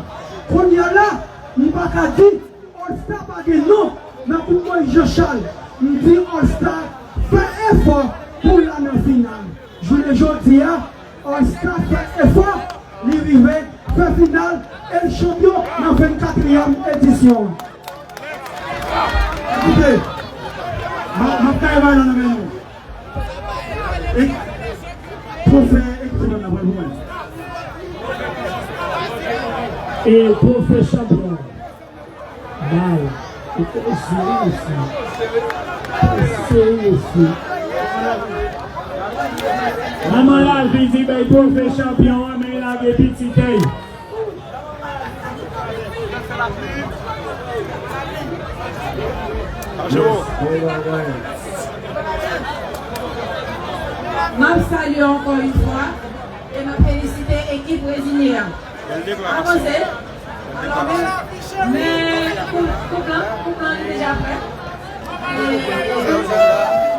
Kounye a la, m pa ka di All Star pa gen non nan Koup Moyiz Jan Chal. M di All Star fè efò pou l la nan final. Jounen jodi a, All Star fè efò, li rive fè final e l chanpyon nan vennkatriyèm edisyon an. Koute, m a, m ap kare bay la nan men nou. E, twofè ekip la pral pou mwen. E twofè chanpyon. Bay. Ou te seri, mesye. Te seri, mesye. Manman Lavi di bay twofè chanpyon an, men lage pitit èy. M ap salye ankò yon fwa e m ap felisite ekip Rezinye a. Avanse. Alò, men, men koup, koup lan, koup lan li deja prè. E,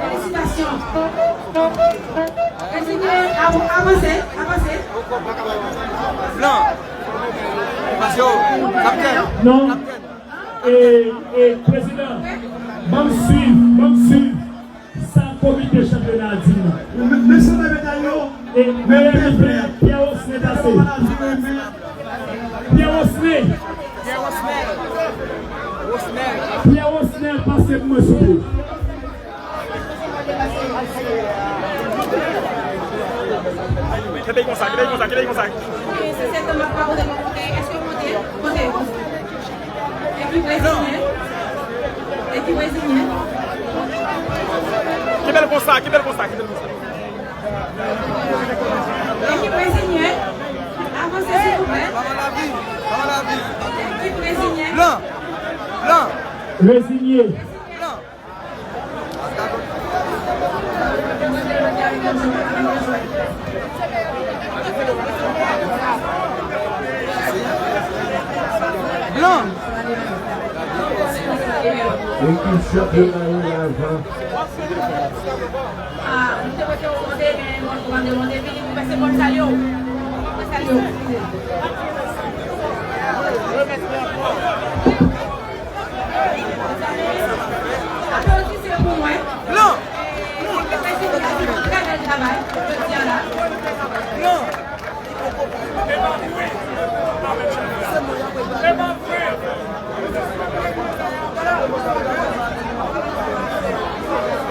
felisitasyon. Rezinye, av-, avanse, avanse. Blan. Kaptèn. Non. Kaptèn. E, e, prezidan, ban m swiv, ban m swiv. Sa komite chanpyona a di m nan. Men, men se medal yo. E meyè bitè, Pierre Osner pase. Pierre Osner. Pierre Osner pase pou mwen, souple. Kenbe konsa, kenbe konsa, kenbe konsa. Ok, se, se tan m ap pa pote, ok, èske w monte? Monte. Ekip Rezinye. Ekip Rezinye. Kenbe l konsa, kenbe l konsa, kenbe l konsa. Ekip Rezinye. Avanse, silvouplè. Ekip Rezinye. Blan. Blan. Rezinye. Blan. Blan. Ekip chanpyona yo la, Eva. Ah, nou te prefere w mande, men mwen, mwen te mande, vini pou pase bòl sa yo. Pase sa yo. Aplodisye pou mwen. Non. Trè bèl travay jodi a la. Non.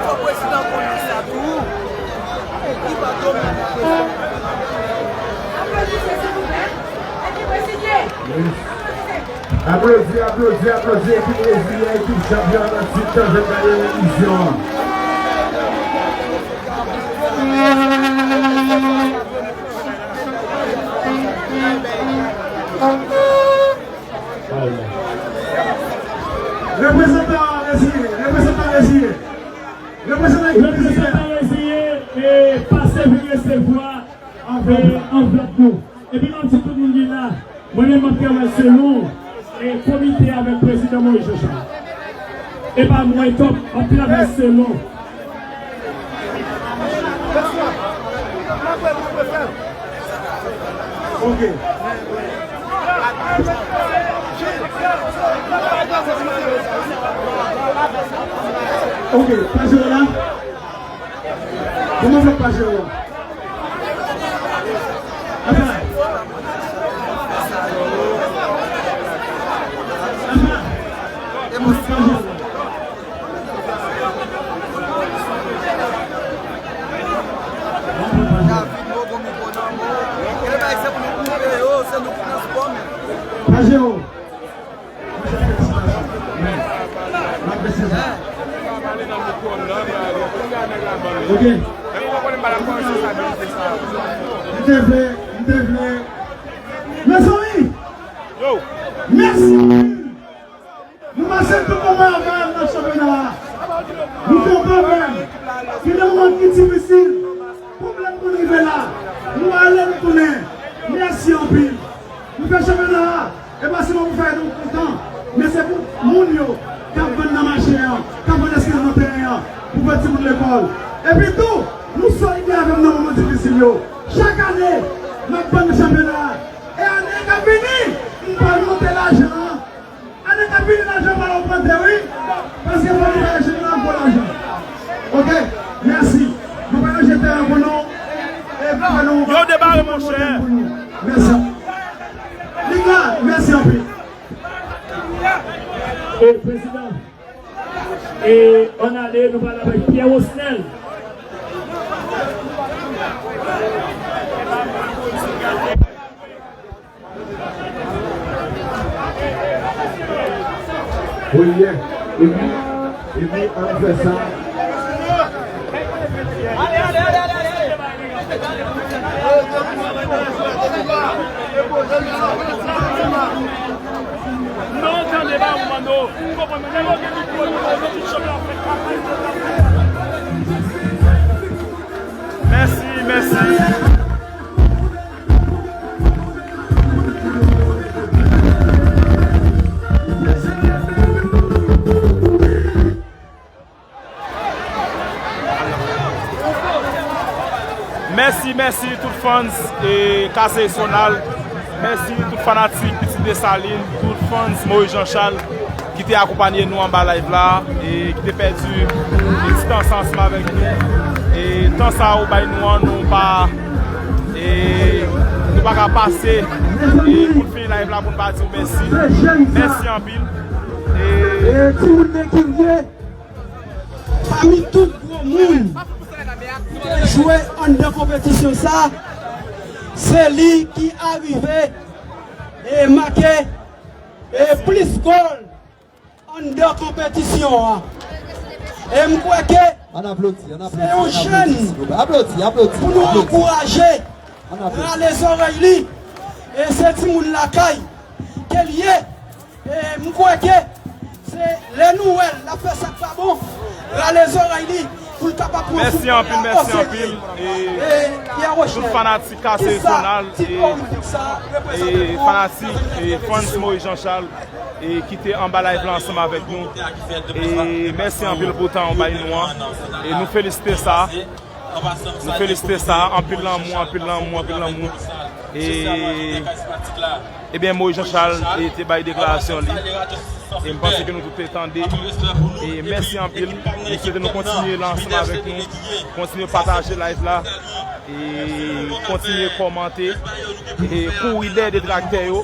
Fò prezidan konnen sa tou. Li pa domine. Aplodi, aplodi, aplodi, ekip rezilyan, ekip chanpyon, nan ti tan jwenn gade revizyon an. Reprezantan reziye, reprezantan reziye. Reprezantan ekip reziye. Reprezantan reziye, e pase vin resevwa, e, anvlòp nou. Epi m ap di tout moun ki la, mwen menm m ap travay selon, e, komite avèk prezidan Moïse Jean Charles. E pa mwen top, m ap travay selon. Ok. Ok, pa jere la. Kòman fè pa jere la? Apa. Apa. E mwen pa jere la. David Mogo mikwo nan men w. Gen bagay se pou nou koupe yo, se nou ki nan spò menm. Pajero. Ok. M te vle, m te vle. Mezanmi! Mèsi! Nou pase tout moman avè m nan chanpyona a. Nou fè yon kanmenm. Gen de moman ki difisil. Pwoblèm pou n rive la. Nou ale, nou tounen. Mèsi anpil. Nou fè chanpyona a. E pa sèlman pou fè nou kontan, men se pou moun yo k ap vann nan mache an, k ap vann eskiz nan teren an, pou voye timoun lekòl. Epi tou, nou solidè avè m nan moman difisil yo. Chak ane, m ap vann chanpyona a. E ane k ap vini, m pral monte lajan an. Ane k ap vini, lajan pral ogmante, wi. Paske fò nou bay jeneral gwo lajan. Ok? Mèsi. Nou pa ranje teren pou nou. E pou nou. Yo debare, monchè. Mèsi. Li la, mèsi anpil. E, prezidan, e, ann ale, nou pral avèk Pierre Osnel. Wi, yeah. Epi, epi, ann fè sa. Non, tande, ba, ou mande, ou konprann, men lè yo gen mikwo, yo tout chanpyon ap fè kaka. Mèsi, mèsi. Mèsi, mèsi tout fans, e, Kase Sonal. Mèsi tout fanatik Pitit Desalin, tout fans Moïse Jean Charles ki te akonpanye nou anba live la, e ki te pèdi, e, ti tan sa ansanm avèk nou. E tan sa ou bay nou an, nou pa, e, nou pa ka pase, e, pou n fini live la pou n pa di w mèsi. Mèsi anpil. E, e, timoun nan ki vye, pami tout gwo moun ki te jwe anndan konpetisyon sa, se li ki arive e make e plis gòl anndan konpetisyon an. E m kwè ke se yon jèn pou nou ankouraje, rale zòrèy li, e se timoun lakay ke l ye. E m kwè ke se lè nou wè l ap fè sa k pa bon, rale zòrèy li, Mèsi anpil, mèsi anpil. E tout fanatik Cassius Ronald e, e fanatik e fans Moïse Jean Charles e ki te anba live la ansanm avèk nou. E mèsi anpil pou tan w bay nou an. E nou felisite sa. Nou felisite sa. Anpil lanmou, anpil lanmou, anpil lanmou. E Ebyen, Moïse Jean Charles e, te bay deklarasyon li. E m panse ke nou tout te tande. E mèsi anpil. M swete nou kontinye la ansanm avèk nou. Kontinye pataje live la. E kontinye kòmante. E kouri dèyè detraktè yo.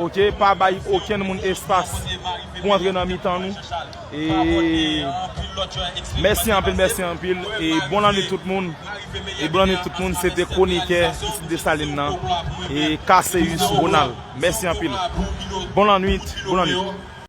Oke, pa bay okenn moun espas pou antre nan mitan nou. E mèsi anpil, mèsi anpil. E bon lannwit tout moun. E bon lannwit tout moun. Se te kwonikè isit Desalin nan. E Cassius Ronald. Mèsi anpil. Bon lannwit, bon lannwit.